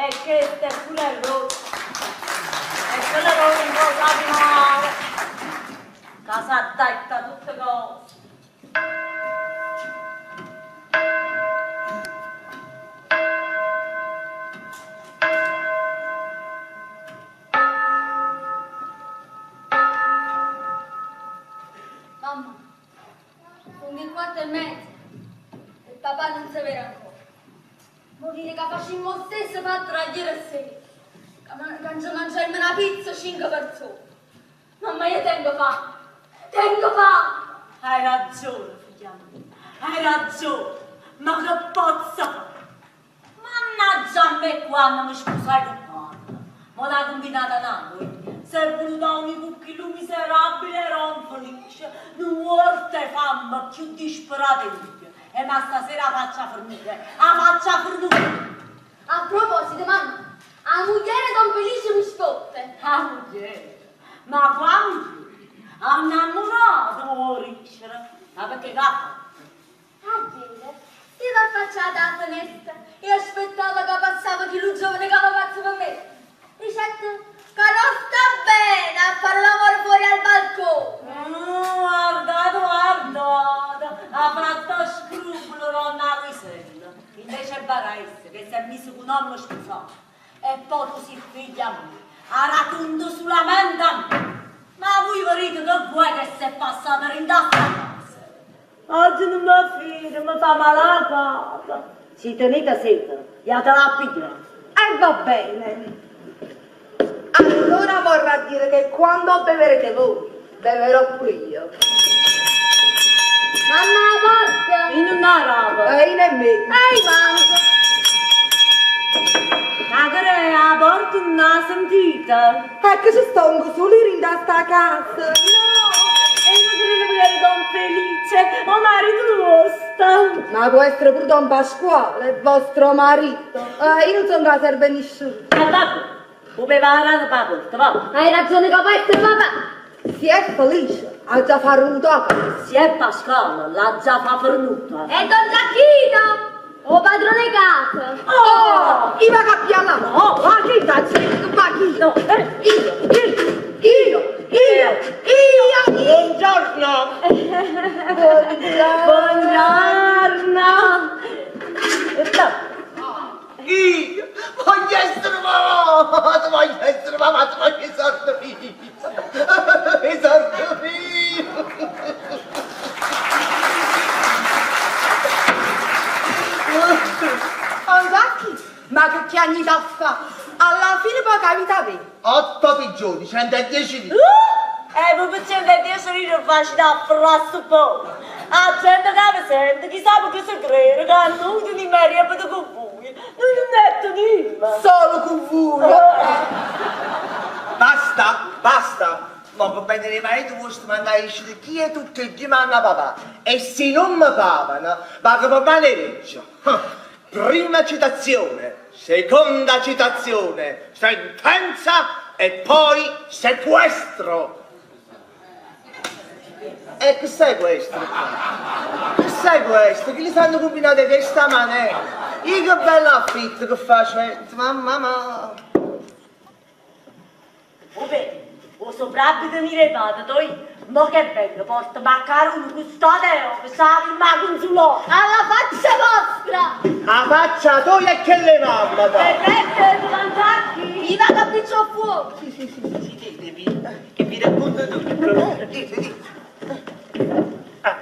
E chesta è pure rotta. E quella rotta un po' sape male. Ca s'ha detta tutte cose. Mamma, sono le 4:30 e papà non si vede ancora. Vuol dire che facciamo lo stesso fatto da ieri sera. Che, che ci mangiamo una pizza 5 persone. Mamma, io tengo fame. Tengo fame. Hai ragione, figlia mia. Hai ragione. Ma che posso fare? Mannaggia a me quando mi sposai con padre. Ma l'ha combinata noi. Se è voluta un cucchillo miserabile ero infelice. Non vuole fame più disperata di me. E ma stasera la faccia fornire. La faccia fornire. A proposito, mamma, la moglie Don Felice mi sfotte. La moglie? Ma qua moglie? Ha innamorato, oh, riccia. Ma perché capo? A ieri stava affacciata alla finestra e aspettava che passava chi lo giovane che aveva fatto per me. Dicette che non sta bene a fare l'amore fuori al balcone. Guardate, guardate, ha fatto scrupolo donna Luisella. Invece è Barese che si è messo con un uomo sposato. E poi tu sei figlia mia, ha racconto solamente a me. Ma voi vedete che vuoi che si è passata in questa casa? Oggi non mi fido, mi fa male la casa. Se tenete sete, la pigliare. E va bene. Allora vorrà dire che quando beverete voi, beverò pure io. Mamma la porta! In una roba. E in me. Ehi, mamma! Ma che è la porta non l'ha sentita? È che ci sto solo in sta casa. No, e non credo che era Don Felice, o marito vostro. Ma può essere pure Don Pasquale, vostro marito. Io non sono che serve nessuno. E vabbè, poteva la porta, va. Hai ragione che può essere papà. Si è felice, ha già fatto un tocco. Si è Pasquale, l'ha già fa fornuta. E Don Giacchino, o padrone casa. Oh! Io vado a pianare. No, va chi Va chi? No, Io, io, io, io, io. Buongiorno! Buongiorno. Buongiorno. Io voglio essere mamma, voglio essere mamma, voglio essere mio. Essere mio. Andacchi, ma che chiagni da fa? Alla fine poi che vita avete? 8 pigioni, 110 lire. E voi per 110 lire faccio da frasso po'. La gente che mi sente, chissà perché si crede che noi non mi con voi. Noi non è niente. Solo con voi. Basta, basta. Ma per bene di marito vostro mandare chi è tutto il di mamma papà. E se non mi pagano, pago per male legge. Prima citazione, seconda citazione, sentenza e poi sequestro. E che sei questo? Che sei questo? Che li stanno combinando questa maniera? Io che bello affitto che faccio, mamma mia. Vabbè, o sopravvito mi repate, toi, ma che bello, porta maccaroni, custode, che sa ma consulò. Alla faccia vostra! La faccia tua e che le mamma E prende mangiarchi. Viva capriccio a fuoco! Sì, sì, sì, sì, che vi racconto tutto. Dite, dite. Ah,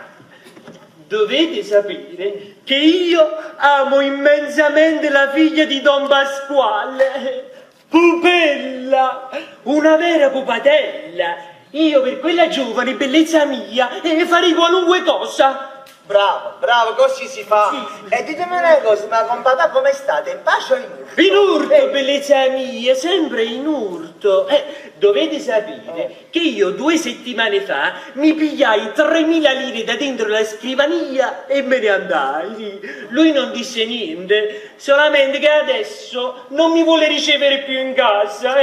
dovete sapere che io amo immensamente la figlia di Don Pasquale. Pupella, una vera pupatella. Io per quella giovane bellezza mia farei qualunque cosa. Bravo, bravo, così si fa. Sì, sì. E ditemi una cosa, ma con papà come state? In pace o in urto? In urto, bellezza mia, sempre in urto. Dovete sapere che io 2 settimane fa mi pigliai 3.000 lire da dentro la scrivania e me ne andai. Lui non disse niente, solamente che adesso non mi vuole ricevere più in casa.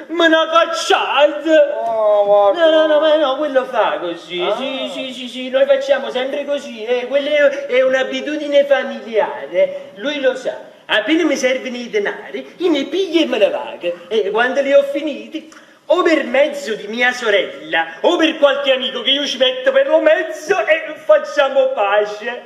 Me n'ha cacciato. Oh, no, no, no, ma no, quello fa così. Ah. Sì, sì, sì, sì, noi facciamo sempre così. Quella è un'abitudine familiare. Lui lo sa. Appena mi servono i denari, io ne piglio e me ne vago. E quando li ho finiti, o per mezzo di mia sorella, o per qualche amico che io ci metto per lo mezzo e facciamo pace.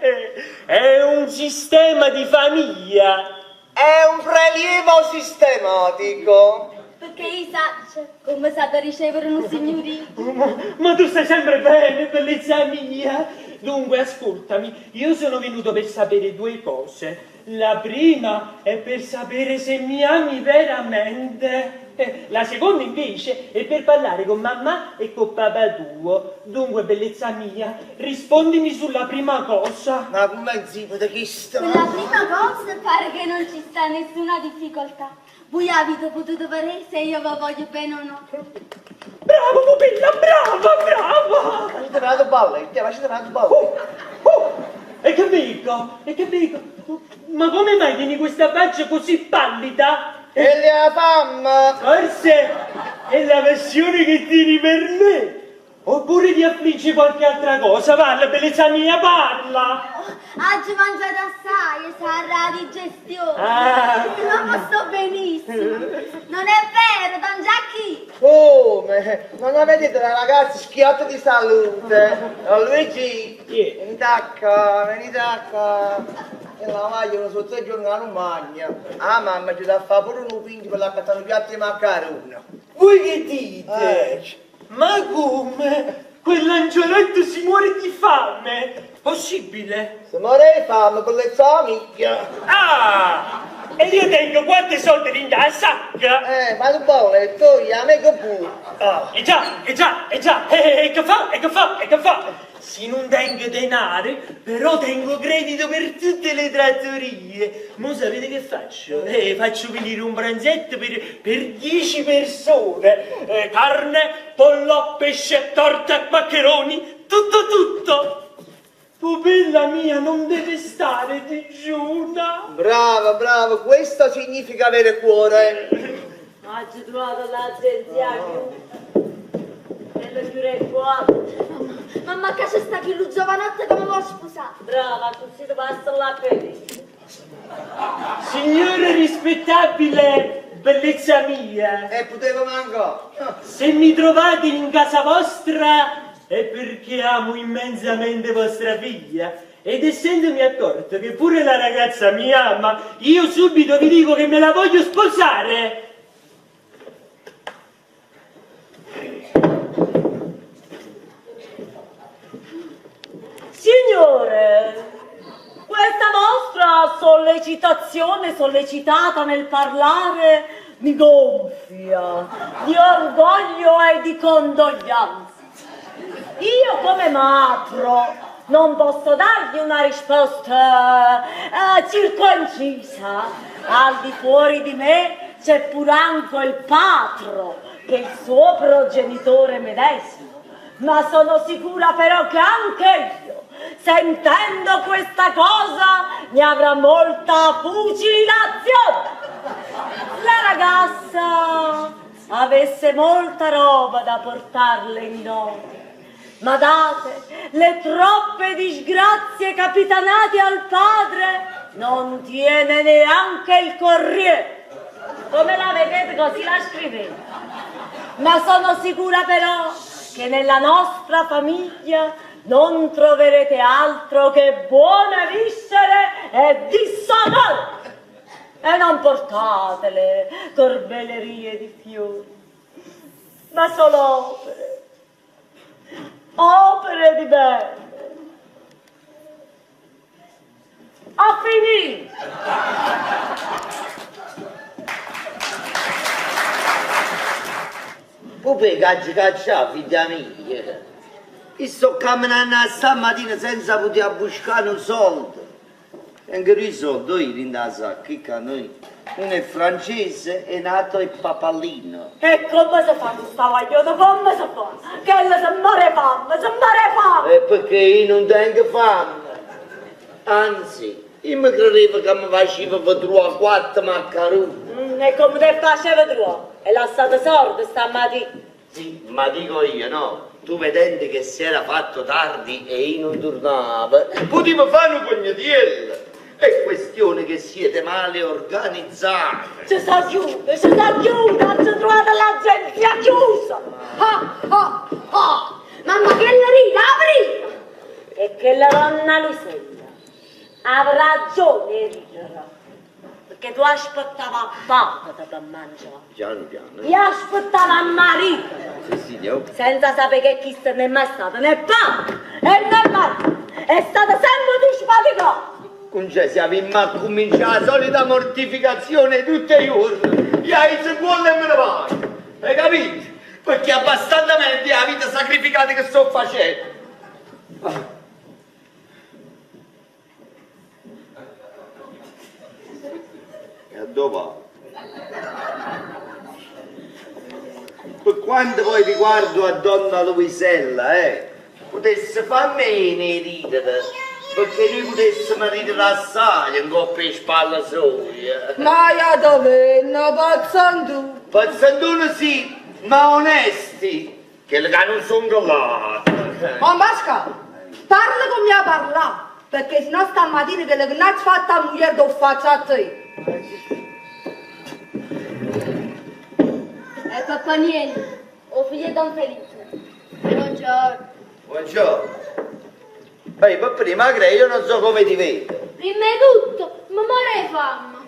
È un sistema di famiglia. È un prelievo sistematico. Perché io saccio come sa da ricevere un signorino. Ma tu stai sempre bene, bellezza mia. Dunque, ascoltami, io sono venuto per sapere due cose. La prima è per sapere se mi ami veramente. La seconda invece è per parlare con mamma e con papà tuo. Dunque, bellezza mia, rispondimi sulla prima cosa. Ma come zio di chi Per la prima cosa pare che non ci sta nessuna difficoltà. Voi avete potuto vedere se io vi voglio bene o no. Bravo, pupilla, brava, brava! Facete un altro balletto, facete un altro balletto. Oh, e che dico? E che dico? Ma come mai tieni questa faccia così pallida? E la fame! Forse è la passione che tieni per me. Oppure ti affligge qualche altra cosa? Parla, bellezza mia, parla! Oggi mangiato assai, sarà digestione. Ah. Ma sto benissimo. Non è vero, Don Giacchi? Come? Non la vedete la ragazza schiatta di salute? Oh, Luigi, Sì. venite a qua, venite a qua. E la maglia non so tre giorni che non mangia. Ah mamma ci dà fa pure un pinto per l'accattare un piatto di maccheroni. Voi che dite? Eh. Ma come? Quell'angioletto si muore di fame? Possibile? Se muore di fame con le famiglia. Ah! E io tengo quanti soldi in la sacca? Ma tu balletto, io a me che pure. Ah. E già, e già, e già, e che fa, e che fa, e che fa? Se non tengo denari, però tengo credito per tutte le trattorie. Mo sapete che faccio? Faccio venire un pranzetto per 10 persone. Carne, pollo, pesce, torta, maccheroni, tutto, tutto. Pupilla mia, non deve stare digiuna. Brava, brava, questo significa avere cuore. Oggi ho trovato l'agenzia chiusa. E lo chiude qua. Mamma, che c'è sta chi lo giovanotto che mi vuole sposare? Brava, così ti passa la pelle. Signore rispettabile, bellezza mia. E potevo manco. Se mi trovate in casa vostra è perché amo immensamente vostra figlia. Ed essendomi accorto che pure la ragazza mi ama, io subito vi dico che me la voglio sposare. Signore, questa vostra sollecitazione sollecitata nel parlare mi gonfia di orgoglio e di condoglianza. Io come matro non posso darvi una risposta circoncisa. Al di fuori di me c'è pur anche il patro, che è il suo progenitore medesimo. Ma sono sicura però che anche io, sentendo questa cosa, ne avrà molta fucilazione. La ragazza avesse molta roba da portarle in dote, ma date le troppe disgrazie capitanate al padre, non tiene neanche il corriere. Come la vedete così la scrivete. Ma sono sicura però che nella nostra famiglia non troverete altro che buone viscere e dissonore. E non portatele corbellerie di fiori, ma solo opere, opere di bene. Ho finito! Pupè, caccia, caccia, figlia mia. Io sto camminando stamattina senza poter buscare un soldo. E anche lui soldo io in da sacca, che noi. Uno è francese e un altro è papallino. E come si fa questa guaglione? Come si fa? Che ella si muore fame, si muore fame! E perché io non tengo fame. Anzi, io mi credevo che mi faceva per trovare 4 maccheroni. E come te faceva trovare? E l'ha stata sorda stamattina. Sì, ma dico io, no? Tu vedendo che si era fatto tardi e io non tornavo, potevo fare un cognatiello. È questione che siete male organizzate. Ci sta chiusa, ci sta chiusa, ci trovate l'agenzia chiusa. Ah, ah, ah! Mamma che la ride, apri! E che la donna Luisella avrà ragione di ridere, perché tu aspettavi a papà per mangiare. Piano piano. Io aspettavo a marito, Sì, signor. senza sapere che chi se n'è mai stato, né papà e né marito. È stata sempre tu sfaticato. Concè, se avemmo a cominciare la solita mortificazione tutti i giorni, io alzo il cuore e me ne vado. Hai capito? Perché abbastanza la vita sacrificata che sto facendo. Ah. E a dove va? Per quanto poi riguardo a donna Luisella, potesse farmi ridere, perché noi potessimo ridere assai in coppia e spalla sua. Ma io dove no pazzandù? Pazzandone sì, ma onesti, che le non sono là. Ma Pascal, parla come a parlare, perché sennò stamattina che le hai fatta a moglie lo faccio a te. È Pappaniello, o figlio di Don Felice. Buongiorno. Buongiorno. Beh, per prima crei, io non so come ti vedo. Prima di tutto, mi muore di fame.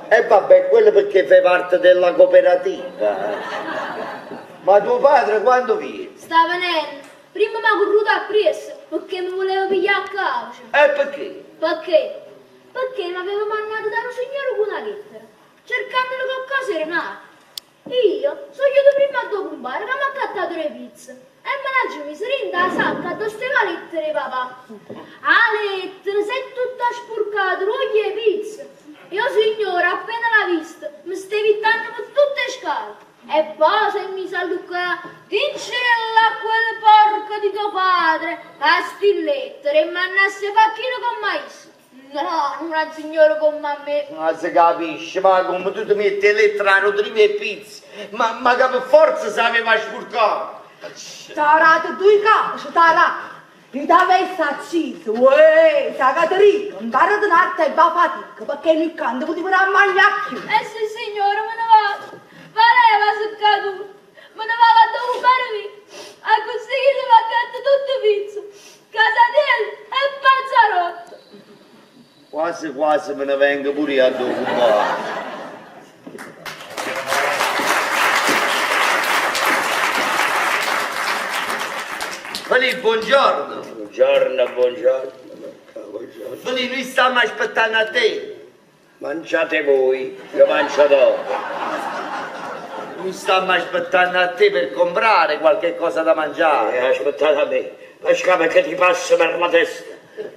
E vabbè, quello perché fai parte della cooperativa. Ma tuo padre quando viene? Sta venendo. Prima mi ha corruto appresso perché mi voleva pigliare a calcio. E perché? Perché? Perché mi aveva mandato da un signore con una lettera, cercandolo qualcosa era nato. Io sono iuto prima a dopo un bar che mi ha accattato le pizze e me l'ha messa in la sacca dove stava la lettera di papà. La lettera si è tutta sporcata, roglie e pizza. Io signora, appena l'ha vista, mi stai evitando per tutte le scale. E poi si è messa a luccare, dincella a quel porco di tuo padre, a sti lettere e mandasse facchino con maestro. No, non è un signore come me. Ma si capisce, ma come tu ti metti le lettere a rotrime e pizze, ma che per forza si aveva sporcato. Sarà due cose, sarà. Mi avesse acceso, uè, sa Caterina, impara ad arte e va fatica, perché noi canto potevamo mangiare più. Eh sì, signore, me ne vado. Valeva sono caduto. Me ne vado a documentarmi. A così che si va a tutte pizze. Casatiello e panzerotto. Quasi quasi me ne vengo pure io a documentare. Filippo, buongiorno. Buongiorno, buongiorno. Buongiorno. Filippo, noi stiamo aspettando a te. Mangiate voi, io mangio dopo. Noi stiamo aspettando a te per comprare qualche cosa da mangiare. Aspettate a me, lascia perché ti passa per la testa.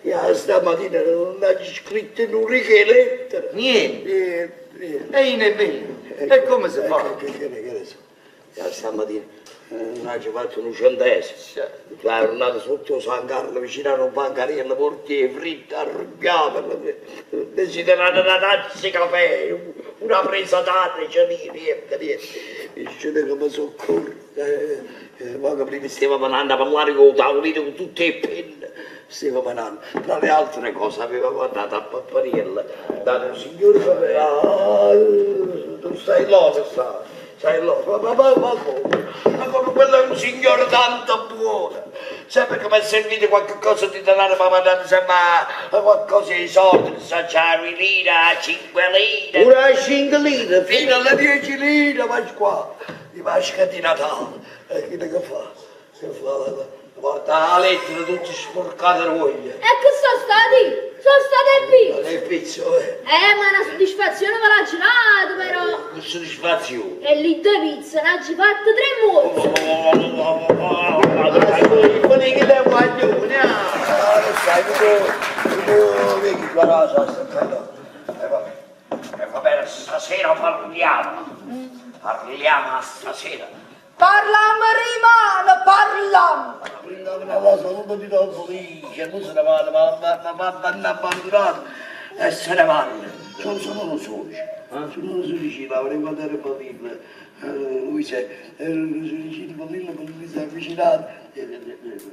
Io stamattina non ho scritto in riga lettera. Niente. Niente, niente. E io nemmeno. E come si fa? Che ne so. Io stamattina non ho fatto un centesimo. La giornata sotto San Carlo, vicino a un bancarello, porti fritta, arrabbiata, desiderata una tazza di caffè, una presa d'acqua, cioè niente, niente. E scende che mi soccorre. Ma prima stava parlando a parlare con il tavolino con tutte le penne. Stava parlando. Tra le altre cose aveva guardato a Pappariella, dato un signore che aveva, ah, tu stai là, tu stai. Sai là, ma come quello è un signore tanto buono. Sempre che mi è servito qualche cosa di denaro, mi ha mandato sempre qualcosa di soldi, non so, c'è lira, 5 lire. Pure 5 lire, fino alle 10 lire, ma qua, di Pasqua di Natale. E che che fa? Che fa? Porta la lettera tutta sporcata voglia. E che sono stati? Sono state pizze. Le pizze, eh. Ma una soddisfazione me l'ha girato però. Che soddisfazione? E lì due pizze, ne ha fatte 3 morsi. Quelli che le vogliono. Ah, lo sai, tu vedi, guarda, e vabbè, e va bene, stasera parliamo. Parliamo stasera. Parliamo rimane, parliamo. Una cosa, non ti do felice, non se ne vanno, ma vanno abbandonato e se ne vanno. Sono soci, sono soci, ma quando ero bambino, Luisa, si è avvicinato.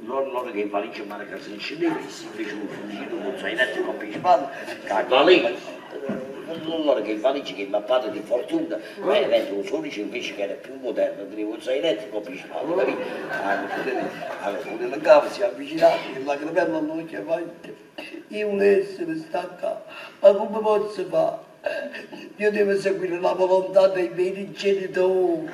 Loro che in valigia mare che se ne scendeva, si fece un giro con zainetto con i spalle, che Loro che in valigia che il mappato di fortuna, ma era un sodice invece che era più moderno, teneva un zainetto con i spalle, capito? Allora, la capo si è avvicinato, e la crepella all'occhio fa, io un essere staccato, ma come posso fare? Io devo seguire la volontà dei miei genitori.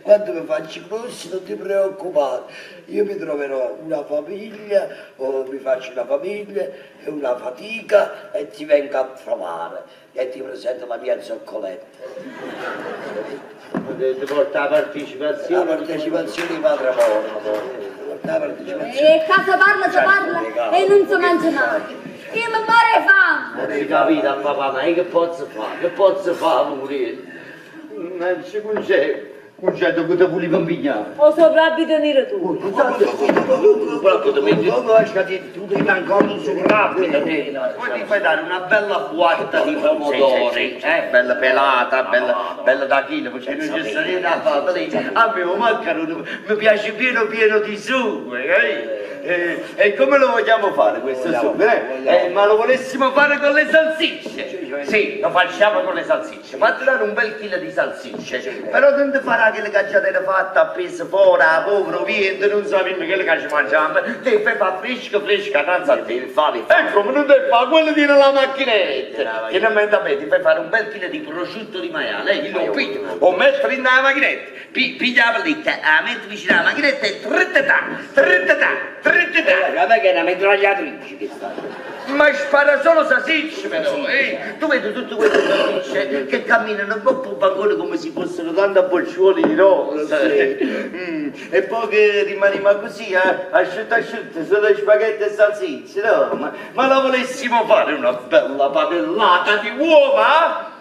Quando mi faccio grosso non ti preoccupare, io mi troverò una famiglia, o mi faccio una famiglia e una fatica e ti vengo a trovare e ti presento la mia zoccoletta. Ti porta la partecipazione. La partecipazione di matrimonio. La partecipazione. E casa parla, si parla e non si mangia mai. Io mi muore fame. Non si capita papà, ma io che posso fare? Che posso fare pure? Non c'è concetto che ti volevo impegnare. O soprabito nero tu. Tu devi ancora un soprabito. Poi ti fai dare una bella buatta di pomodori, bella pelata, bella da chilo, perché non c'è niente da fare. A me un maccherone mi piace pieno pieno di sugo, E come lo vogliamo fare questo sugo? Ma lo volessimo fare con le salsicce? Sì, lo facciamo con le salsicce. Fatti dare un bel chilo di salsicce, però non ti farà che le cacciate fatta appesa fuori, a povero vento, non sappiamo che le che ci mangiamo. Ti fai fare fresca, fresca, non a te, fai. E come non ti fa? Quello tiene la macchinetta. Che non mette a me, ti fai fare un bel chilo di prosciutto di maiale, io lo piglio, o metto in la macchinetta, piglia la paletta, la metto vicino alla macchinetta e trittatà, trittatà, trittatà. Guarda che è una mitragliatrice che sta. Ma spara solo salsicce però, Tu vedi tutte queste salsicce che camminano un po' un vagone come se fossero tanti bocciuoli di rosa. E poi che rimaniamo così, asciutto asciutto, solo spaghetti e salsicce, no? Ma la volessimo fare una bella padellata di uova?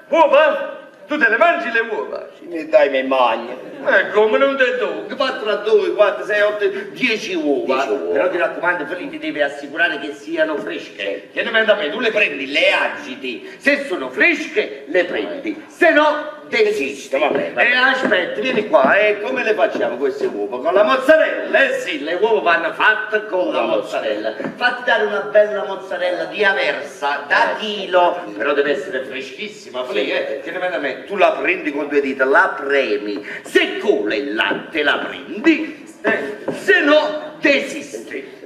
Uova? Tu te le mangi le uova? Sì, mi dai, mi mangio. Come non te do? 4, 2, 4, 6, 8, 10 uova. 10 uova. Però ti raccomando, Felipe, ti devi assicurare che siano fresche. Che ne da me, tu le prendi, le agiti. Se sono fresche, le prendi. Se no, desisti. Vabbè, vabbè. E aspetta, vieni qua, e come le facciamo queste uova? Con la mozzarella? Eh sì, le uova vanno fatte con la mozzarella. Fatti dare una bella mozzarella di Aversa, da chilo, però deve essere freschissima, sì. Che ne da me, tu la prendi con due dita, la premi. Se cola il latte la prendi, se no desisti.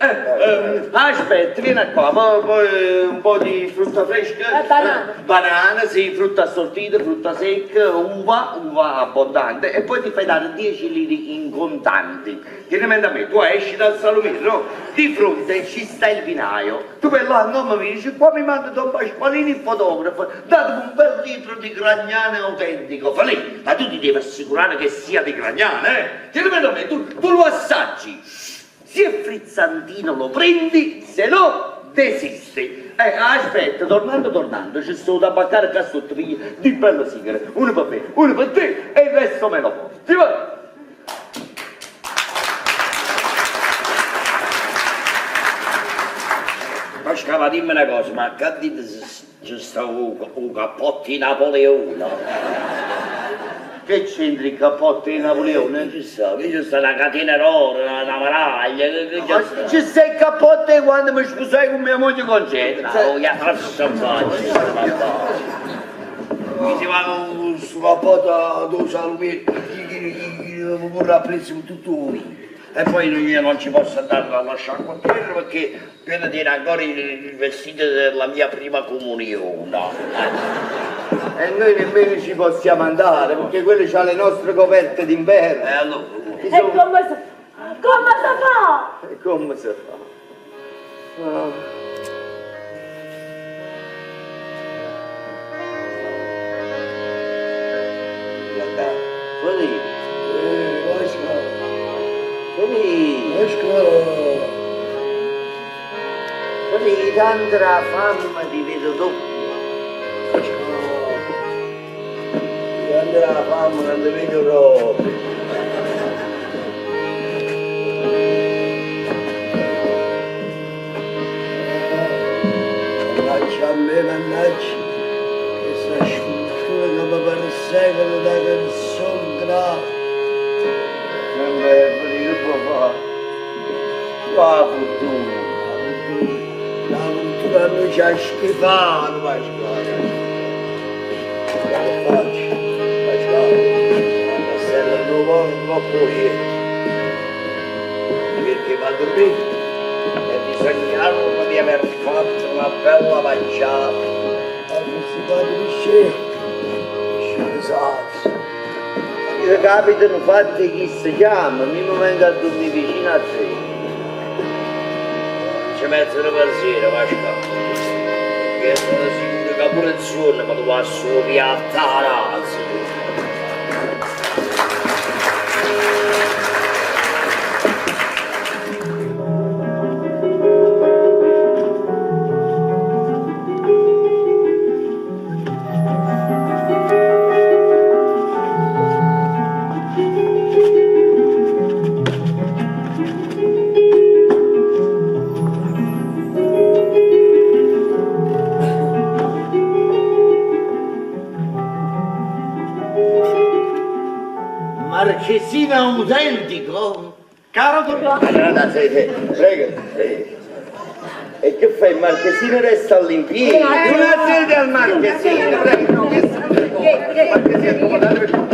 Aspetta, vieni qua, poi un po' di frutta fresca. Banana. Banana, sì, frutta assortita, frutta secca, uva, uva abbondante. E poi ti fai dare 10 lire in contanti. Tieni mente a me, tu esci dal salumiere, no? Di fronte ci sta il vinaio. Tu per là non mi dici, qua mi manda Don Pasqualini il fotografo, datemi un bel litro di Gragnano autentico. Fa lì, ma tu ti devi assicurare che sia di Gragnano, eh? Tieni mente a me, tu lo assaggi. Se è frizzantino lo prendi, se no desisti. Aspetta, tornando, ci sto da baccare qua sotto, di bella sigara, uno per me, uno per te e il resto me lo porti, va? Pasquale, dimmi una cosa, ma che dite ci sta un cappotto di Napoleone? Che c'entri il cappotto di Napoleone? Ci sta, che c'è una catena d'oro, una maraglia, che c'è sta? Ci sta il cappotto quando mi sposai con mia moglie Concetta. No, io faccio Mi si va con su cappotto due salumieri, vorrà preso tutto vino. E poi io non ci posso andare a lasciare qua terra perché quello tiene ancora il vestito della mia prima comunione. E noi nemmeno ci possiamo andare perché quello c'ha le nostre coperte d'inverno. E allora? E come si, come si fa? E come si fa? Oh. Felipe, tanto la fame ti vedo doppio. Quando la fame non ti vedo proprio. Mannaggia a me, mannaggia, questa sfortuna che mi persegue da Qua fortuna, la fortuna, la fortuna noi ci ha schifato, Pasquale. Che faccio? Pasquale, la stella non vuole troppo niente. Perché va a dormire e di sognarlo di aver fatto una bella mangiata. E questi quadri scemi, scusate. Se capitano fatti chi si chiama, mi vengo a dormire vicino a te. Ci mettono pensiero, Pasquale. Perché sono sicuro che pure il sonno mi va su piattare. Marchesino autentico? Caro Don Allora, sì, sì, prego. sì. E che fai? Il marchesino resta all'impiedi. Una sedia al marchesino, prego. Marchesino, accomodatevi qua.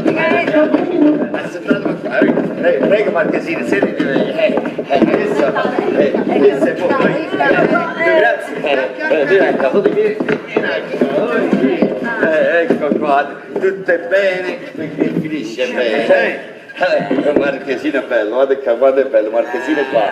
Assentate qua. Prego, prego marchesino, sediti. Adesso, adesso è buono. Grazie. Vieni qua, vieni qua. Ecco qua, tutto è bene, perché finisce bene. Marchesino è bello, guarda qua, guarda è bello, marchesino è qua.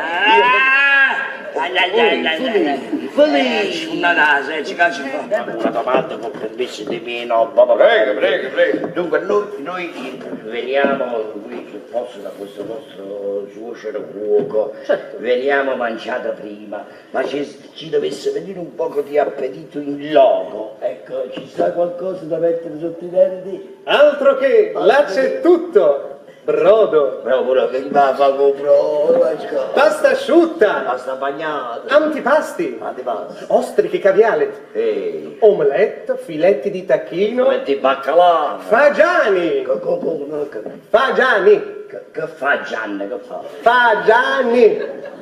Una nasa, ci caccia una domanda con permesso di mio nonno. Prego, prego, prego. Dunque, noi veniamo qui sul posto da questo vostro suocero cuoco, veniamo mangiata prima, ma se ci dovesse venire un poco di appetito in loco, ecco, ci sta qualcosa da mettere sotto i denti? Altro che, là c'è tutto! Brodo, Bravo, pure che va fa con brodo, pasta asciutta, pasta bagnata, antipasti, antipasto, ostriche caviale, ehi, omelette, filetti di tacchino, metti il baccalà, fagiani, co- co- co- no, che, fagiani, che, che fa Gianna, che fa? fagiani.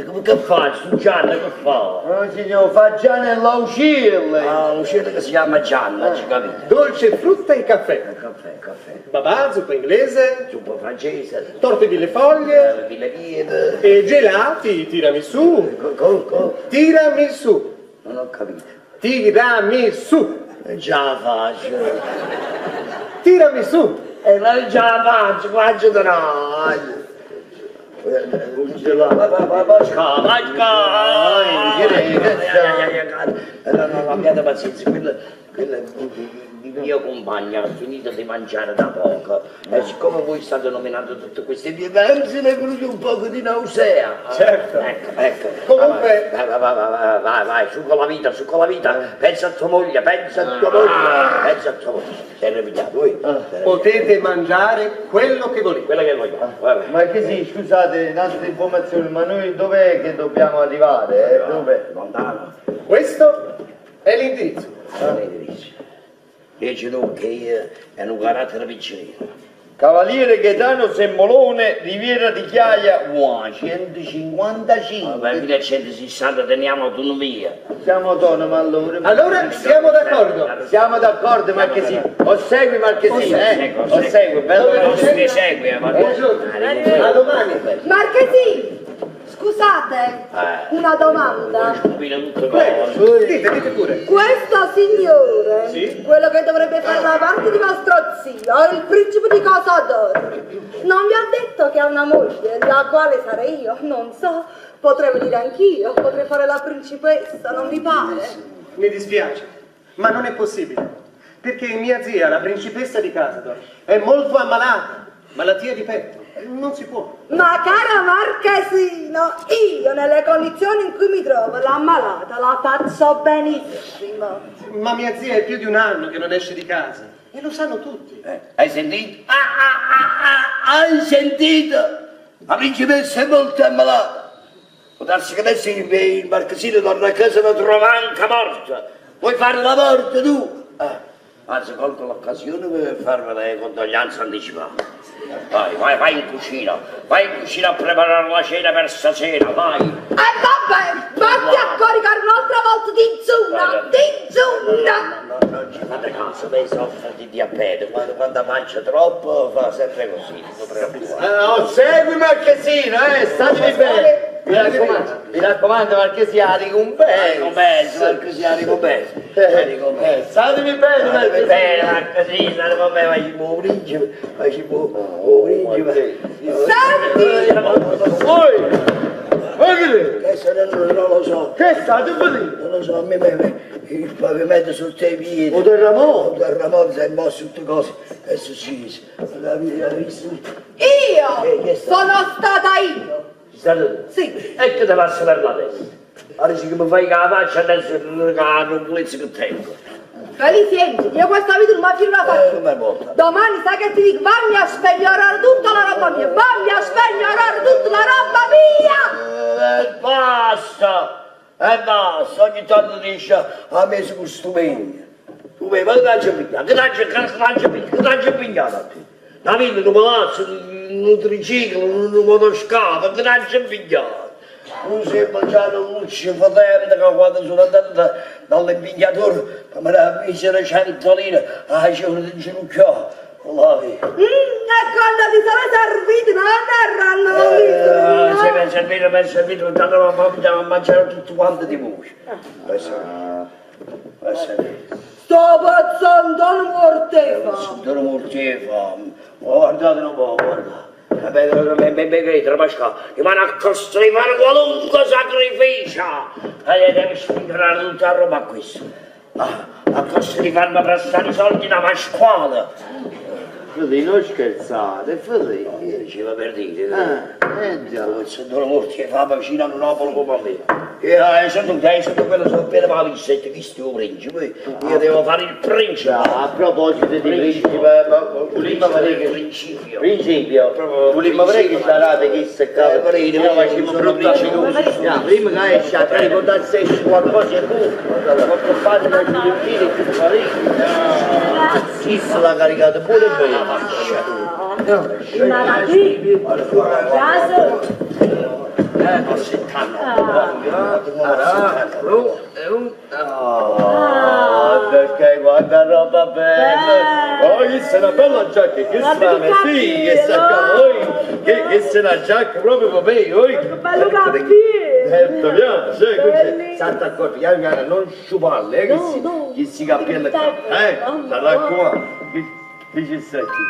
Come che fa? Su Gianna che fa? No, signor, fa già nell'aucille. Ah, un certo che si chiama Gianna, ci capite? Dolce frutta e caffè. Caffè, caffè. Babà, zuppa inglese, Zuppa francese, torte mille foglie mille piede. e gelati, tiramisù. Co, co, co. Tiramisù, Non ho capito. tiramisù, Già la faccio. tiramisù. Ma già la faccio, faccio da no. No, no, abbiate pazienza, quello, quello è il mio compagno ha finito di mangiare da poco e siccome voi state nominando tutte queste pietanze ne è venuto un poco di nausea. Certo. Ecco, ecco. Comunque- Vai, vai, vai, vai, vai, vai, su con la vita, su con la vita. Pensa a tua moglie, pensa a tua moglie, pensa a tua moglie. Sei ripigliato, voi? Potete mangiare quello che volete. Quello che vogliamo, vabbè. Ma che sì, scusate, un'altra informazione, ma noi dov'è che dobbiamo arrivare? Dove? Lontano. Questo è l'indirizzo. Dici tu che io è un carattere piccolino. Cavaliere Gaetano Semmolone, Riviera di Chiaia, Uah, 155. Vabbè, 1160 teniamo autonomia. Siamo autonomi allora. Allora siamo d'accordo. Siamo d'accordo, Marchesino. O segui Marchesino, eh? O segui, bello. Non si segue, ma Buongiorno. A domani. Marchesì, scusate, una domanda. Combina tutto Prego, cose. dite, dite pure. Questo signore, Sì? quello che dovrebbe fare la parte di vostro zio, il principe di Casador, non vi ha detto che ha una moglie, la quale sarei io, non so, potrei venire anch'io, potrei fare la principessa, non vi pare? Mi dispiace, ma non è possibile. Perché mia zia, la principessa di Casador, è molto ammalata, malattia di petto. Non si può. Ma cara Marchesino, io nelle condizioni in cui mi trovo, la malata la faccio benissimo. Ma mia zia è più di un anno che non esce di casa. E lo sanno tutti. Hai sentito? Ah, ah, ah, ah, hai sentito? La principessa è molto ammalata. Può darsi che adesso il marchesino torna a casa e la trova anche morta. Vuoi fare la morte tu? Anzi, colgo l'occasione per farvi le condoglianze anticipate. Vai, vai, vai in cucina, vai in cucina a preparare la cena per stasera, vai. E vabbè, vatti a coricare un'altra volta di zuna, di zuna! No, no, non ci fate caso, lei soffre di diabete, quando, quando mangia troppo fa sempre così, non si preoccupare. Oh, segui Marchesino, eh, statemi bene. Mi raccomando, mi raccomando Marchesino, ricompensa. Ricompensa, Marchesino, ricompensa. Ricompensa. Statemi bene, Statemi Marchesino. bene, Marchesino, statemi bene, facciamo un principe, facciamo un principe. Senti! Voi! Voi che Adesso non, non lo so. Che state facendo? Non lo so, a me, me, me il pavimento sotto i piedi. Un terremoto? Un terremoto si è mosso tutte cose. È successo. La visto? Io! Che è stato? Sono stata io! Stato tu? Sì. E che ti passa per la testa? Allora sì che mi fai la faccia adesso che non pulizia che tengo. Feliciente, io questa vita non mi filo la faccio. Come porta? Domani sai che ti dico, vammi a spegnorare tutta la roba mia, vammi a spegnorare tutta la roba mia! E basta! E basta! Ogni tanto dice a me su questo megno. Tu mi ma che t'hai pigliato? Che t'hai che t'hai che t'hai pigliato a te? Una villa, un palazzo, un triciclo, un motoscafo, che t'hai pigliato? Non si è mangiato un luccio fotente che quando sono andato da, dall'impignatore mi era misero 100 lire, ah, c'è un ginocchio, là via. E quando ti sono serviti non erano Eh, se lì. mi è servito, mi è servito, intanto mi mangiare tutto quanto di voce. Questo questo è Sto pazzando morte fa. Sono morti fame. Guardate un po', guarda. Beh, Pasquale, rimane a costo di fare qualunque sacrificio. E deve spingere tutta la roba a questo. A, a costo di farmi prestare i soldi da Pasquale. Fratelli, non scherzate, fratelli. Io diceva per dire. Ah, eh già. Sono morti e fame vicino a Napoli come a me. E sono tu, quello sono appena ma visto, chi sto principe? Io devo fare il principe. A proposito di principe, ma volimmo vedere che... Principio. Principio, Proprio volimmo vedere che sarà chi se Eh, vorrei dire, Io facciamo sono brutta principioso. figura. Prima che esce a ricordare se esce qualcosa è tu, qualche padre da giudice che ti fa Chi se l'ha caricato pure bene. Ma qui, caso, Ho 70 Ah, perché guarda roba bella! Oh, questa è una bella giacca, che Ma strana, perché sì, che sta qua, oh, che, che è una giacca proprio per me, oh. bello cappello! Certo, piace, Belli. State accorto, piano piano, non sciuparle, eh, che No, si, no. che si cappella qua, eh, No, ti raccomando, che, che ci stai qui?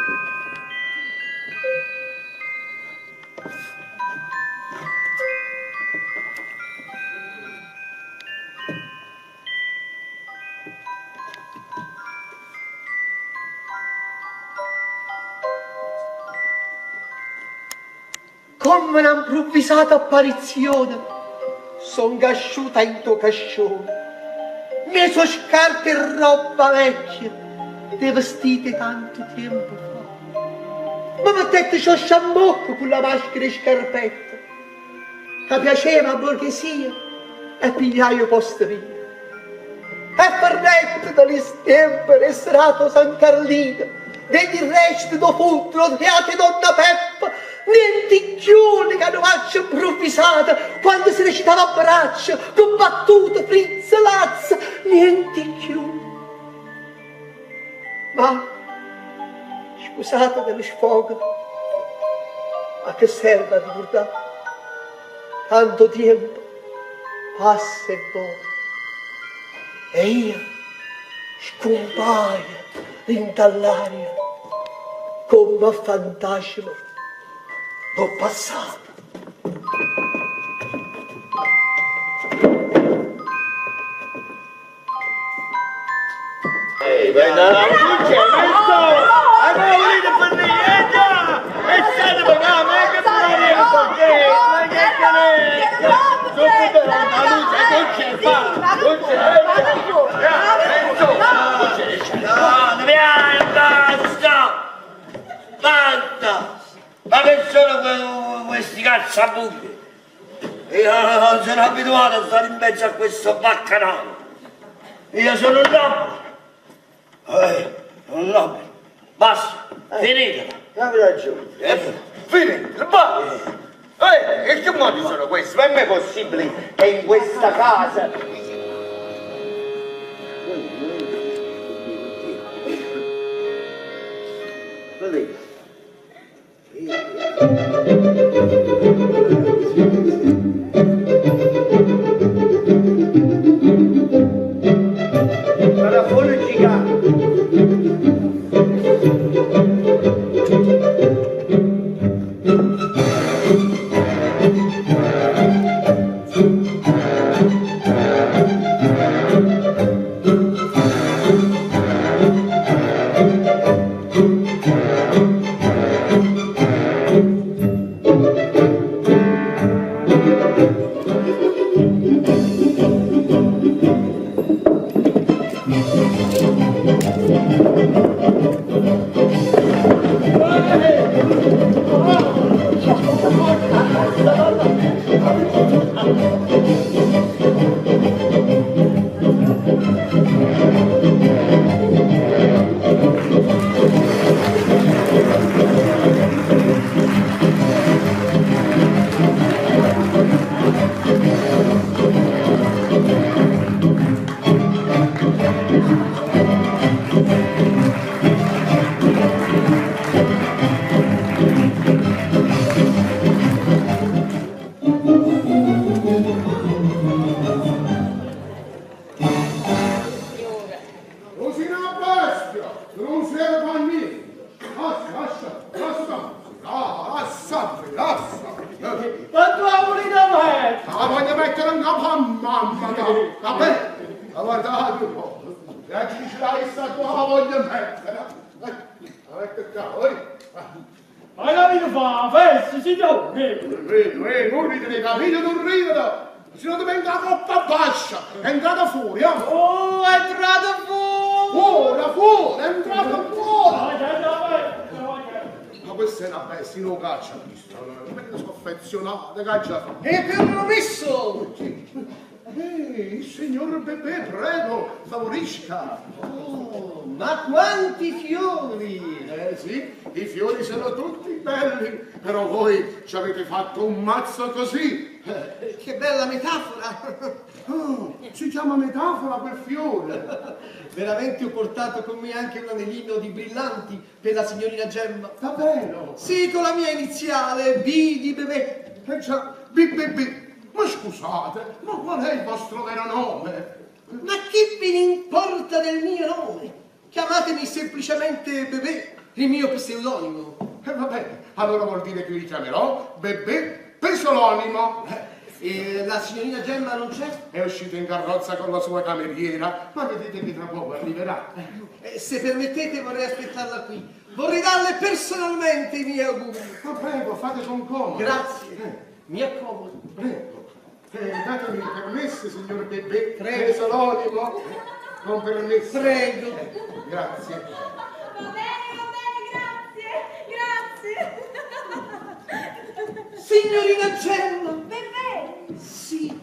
Come un'improvvisata apparizione, son casciuta in tuo cascione. Mi sono scarpe e roba vecchia, te vestite tanto tempo fa. Ma mettete ciò sciambocco con la maschera e scarpetta, che piaceva a borghesia e pigliaio posto mio. E fernette dalle stempe e serato San Carlino, degli resti do futuro, teate donna Peppa, niente chiù che non faccia improvvisata, quando si recitava a braccio, con battute, frizze, lazze, niente chiù. Ma, scusate dello sfogo, ma che serve a ricordare? Tanto tempo passa e vola. E io scompaio in dall'aria come un fantasma do passato. No, via, basta! Basta! Ma che sono que- questi cazzabuchi? Io non sono abituato a stare in mezzo a questo baccanale. Io sono un nobile. Eh, un nobile. Basta, finitela. Avevi ragione. Finitela, basta. E che modi sono questi? Ma è mai possibile che in questa casa... Vedete. Parafone gigante. Non si una bestia, non serve a niente. Lascia, lascia, lascia, lascia, lascia. Ma tu hai da me! La voglio mettere in capo a mamma, vabbè? Ma guardate un po', se ci l'hai sta qua la voglio mettere. La metto qua, oi. Ma la vita fa festa, signore! Rido, non ridere, capito? Non ridere! Se no ti venga la coppa bassa, è entrata fuori, eh? Oh, è entrato fuori! Fuori, fuori, è entrata fuori! Ma Ma questa è una bestia, non caccia, visto? Come che scoffezionata, caccia. E permesso! Ehi, il signor Bebè, prego, favorisca. Oh, ma quanti fiori! Eh sì, i fiori sono tutti belli, però voi ci avete fatto un mazzo così. Che bella metafora! Oh, si chiama metafora quel fiore. Veramente ho portato con me anche un anellino di brillanti per la signorina Gemma. Davvero? Sì, con la mia iniziale, B di bebè. Eh già, B, B, B. Ma scusate, ma qual è il vostro vero nome? Ma che ve ne importa del mio nome? Chiamatemi semplicemente Bebè, il mio pseudonimo. E vabbè, allora vuol dire che vi chiamerò Bebè Pesolonimo. E la signorina Gemma non c'è? È uscita in carrozza con la sua cameriera, ma vedete che tra poco arriverà. Se permettete vorrei aspettarla qui. Vorrei darle personalmente i miei auguri. Ma prego, fate con comodo. Grazie. Mi accomodo. Prego. Datemi il permesso, signor Bebè. Prego. Pesolonimo. Con permesso. Prego. Grazie. Va bene, grazie, grazie. Signorina Gemma. Bebè. Sì.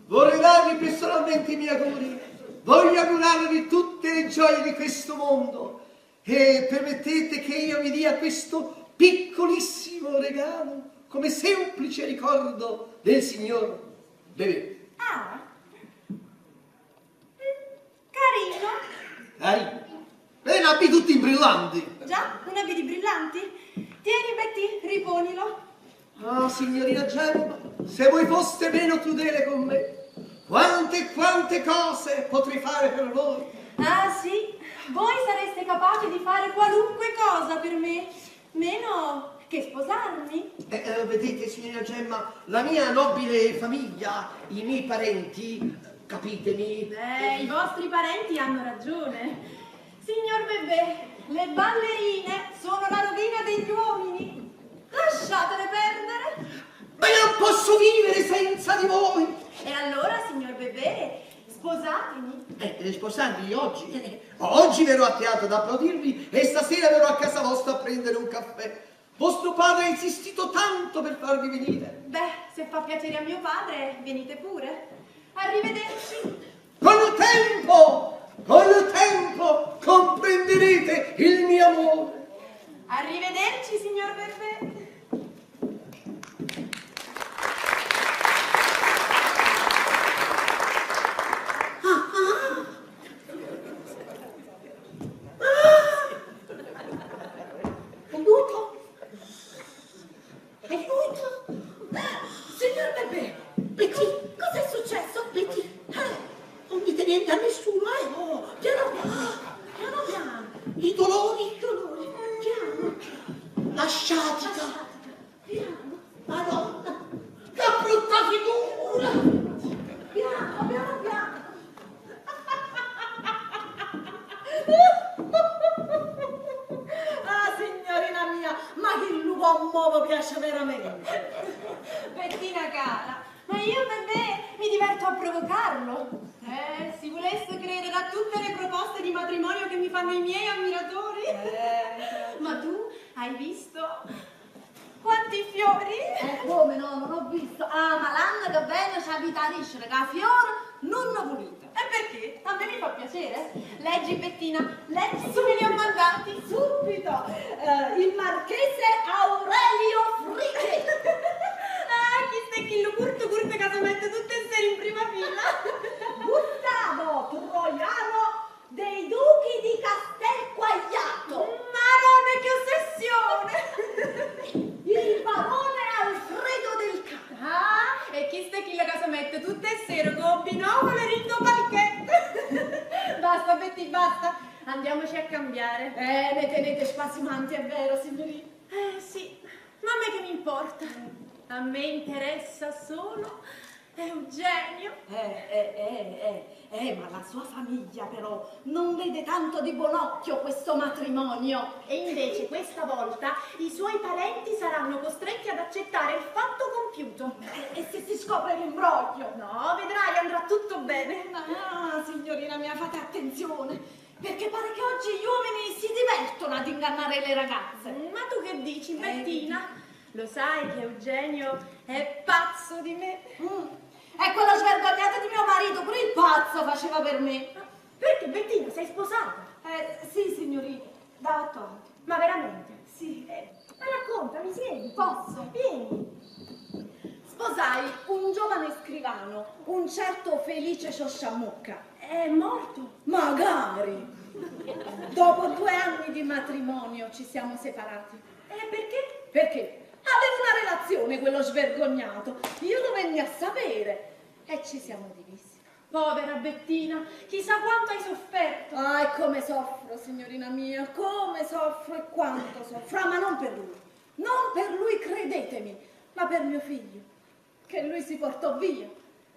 Vorrei darvi personalmente i miei auguri. Voglio augurarvi tutte le gioie di questo mondo. E permettete che io vi dia questo piccolissimo regalo come semplice ricordo del signor Bebè. Ah. Carino. Carino. Bene, abbi tutti i brillanti. Già, non abiti brillanti? Tieni, Betty, riponilo. Ah, signorina Gemma, se voi foste meno crudele con me, quante e quante cose potrei fare per voi. Ah, sì? Voi sareste capace di fare qualunque cosa per me, meno che sposarmi. Vedete, signorina Gemma, la mia nobile famiglia, i miei parenti, capitemi. Beh, i vostri parenti hanno ragione. Signor Bebè, le ballerine sono la rovina degli uomini. Lasciatele perdere. Ma io non posso vivere senza di voi. E allora, signor Bebè, sposatemi. Sposarvi oggi? Oggi verrò a teatro ad applaudirvi e stasera verrò a casa vostra a prendere un caffè. Vostro padre ha insistito tanto per farvi venire. Beh, se fa piacere a mio padre, venite pure. Arrivederci. Con il tempo! Col tempo comprenderete il mio amore. Arrivederci, signor Bebè. Aiuto! Aiuto! Signor Bebè, Betty, cos'è successo? Betty, eh, Non dite niente a nessuno, eh? Oh, piano piano, piano piano. I dolori, I dolori, piano. la sciatica. Piano, Madonna, che brutta figura! piano, piano, piano. Ah, signorina mia, ma che lupo muovo piace veramente. Bettina cara, ma io bebè mi diverto a provocarlo. Eh, si volesse credere a tutte le proposte di matrimonio che mi fanno i miei ammiratori. Eh. Ma tu hai visto quanti fiori? Eh, come no, non ho visto. Ah, ma l'anno che viene c'ha vita a riscere, che a fiore non ne pulite. E perché? A me mi fa piacere. Leggi Bettina, leggi come li ho mandati. Subito, eh, il marchese Aurelio Fritti. Ah, chi sta chi lo curto curto che si mette tutte e sere in prima fila. Gustavo Troiano dei Duchi di Castelquagliato. Marone, che ossessione! Il barone Alfredo del Cane. Ah, e chi sta chi la casa mette tutte e sere con binocolo e rindo palchetto. Basta, Betty, basta. Andiamoci a cambiare. Eh, ne tenete spasimanti, è vero, signorina? Eh sì, ma a me che mi importa? A me interessa solo Eugenio. Eh, eh, eh, eh, eh, ma la sua famiglia però non vede tanto di buon occhio questo matrimonio. E invece questa volta i suoi parenti saranno costretti ad accettare il fatto compiuto. E, e se si scopre l'imbroglio? No, vedrai, andrà tutto bene. Ah, signorina mia, fate attenzione, perché pare che oggi gli uomini si divertono ad ingannare le ragazze. Ma tu che dici, Bettina? Lo sai che Eugenio è pazzo di me. Mm. E quello svergognato di mio marito, pure il pazzo faceva per me. Perché, Bettina, sei sposata? Eh, sì, signorina, da otto anni. Ma veramente? Sì. Eh, ma raccontami, siedi. Posso? Vieni. Sposai un giovane scrivano, un certo Felice Sciosciamucca. È morto. Magari! Dopo due anni di matrimonio ci siamo separati. E perché? Perché? Aveva una relazione quello svergognato. Io lo venni a sapere e ci siamo divisi. Povera Bettina, chissà quanto hai sofferto. Ah, e come soffro, signorina mia, come soffro e quanto soffro. Ah, ma non per lui. Non per lui, credetemi, ma per mio figlio, che lui si portò via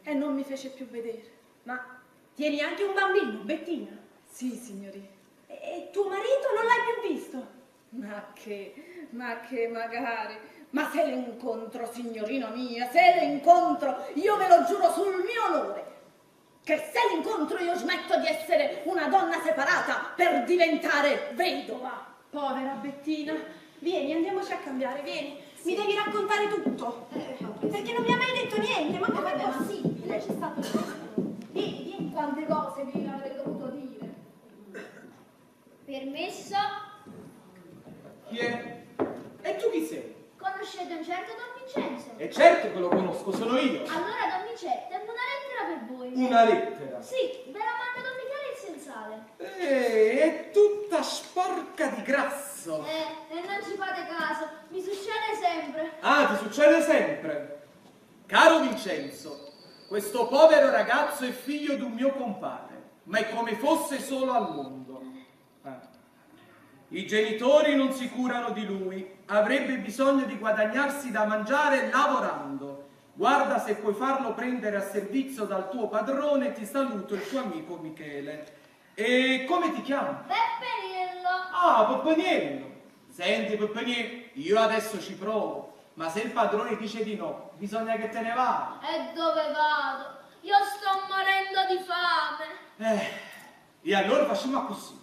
e non mi fece più vedere. Ma tieni anche un bambino, Bettina? Sì, signorina. E tuo marito non l'hai più visto? Ma che, ma che magari. Ma se lo incontro, signorina mia, se lo incontro, io ve lo giuro sul mio onore, che se lo incontro io smetto di essere una donna separata per diventare vedova. Povera Bettina, vieni, andiamoci a cambiare, vieni. Mi devi raccontare tutto. Perché non mi hai mai detto niente, ma com'è possibile? C'è stato Vieni, vieni. Quante cose vi avrei dovuto dire. Permesso? Chi è? E tu chi sei? Conoscete un certo Don Vincenzo? E certo che lo conosco, sono io. Allora Don Vincenzo, tengo una lettera per voi. Una lettera? Sì, ve la manda Don Michele il sensale. Eh, è tutta sporca di grasso. Eh, e non ci fate caso, mi succede sempre. Ah, ti succede sempre. Caro Vincenzo, questo povero ragazzo è figlio di un mio compare, ma è come fosse solo al mondo. Ah. I genitori non si curano di lui, avrebbe bisogno di guadagnarsi da mangiare lavorando. Guarda se puoi farlo prendere a servizio dal tuo padrone, ti saluto il tuo amico Michele. E come ti chiami? Peppeniello. Ah, Peppeniello. Senti Peppeniello, io adesso ci provo, ma se il padrone dice di no, bisogna che te ne vai. E dove vado? Io sto morendo di fame. Eh, e allora facciamo così.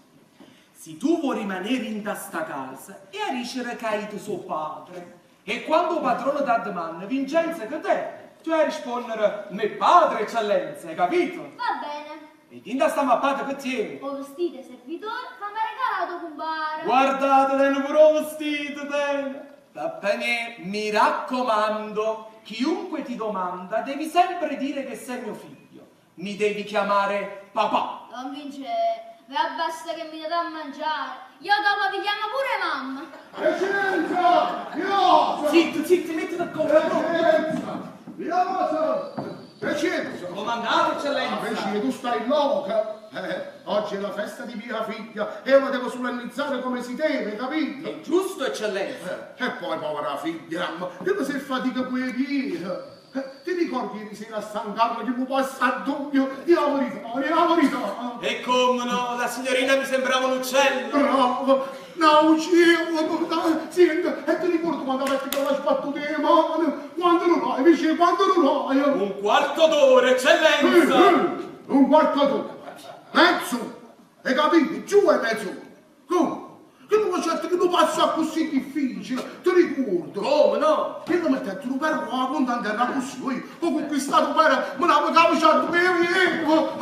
Se tu vuoi rimanere in sta casa e a ricevere che hai tuo padre, e quando il padrone ti domanda, Vincenzo che te? Tu hai a rispondere, mio padre eccellenza, hai capito? Va bene. E dinto a sta mappata che tieni? 'O vestito 'e servitore ca m'ha regalato 'o cumpare. Guardate, tene pure 'o vestito, tene. Peppeniè, mi raccomando, chiunque ti domanda devi sempre dire che sei mio figlio. Mi devi chiamare papà. Don Vincè, ve abbasta che mi date a mangiare, io dopo vi chiamo pure mamma. Eccellenza! Io! Zitto, zitto, mettiti a comodo. Eccellenza! Io! Eccellenza! Comandate, eccellenza. Invece tu stai loca. Oggi è la festa di mia figlia e io la devo solennizzare come si deve, capito? È giusto, eccellenza. E poi, povera figlia, che mi si fatica quei piedi. Ti ricordi ieri sera a San Carlo che mi passa a dubbio? Di la verità, di la verità. E come no, la signorina mi sembrava un uccello. Bravo, no, uccello, senti, e ti ricordo quando avetti quella sbattuta in mano? Quando non hai, vicino, quando non hai? Un quarto d'ora, eccellenza. Un quarto d'ora. Mezzo, hai capito? Giù e mezzo. Come? Che non certo che non passa così difficile, ti ricordo? Come no? Che non mettete un perro a punta in terra così, io ho conquistato per me la caviciato che io,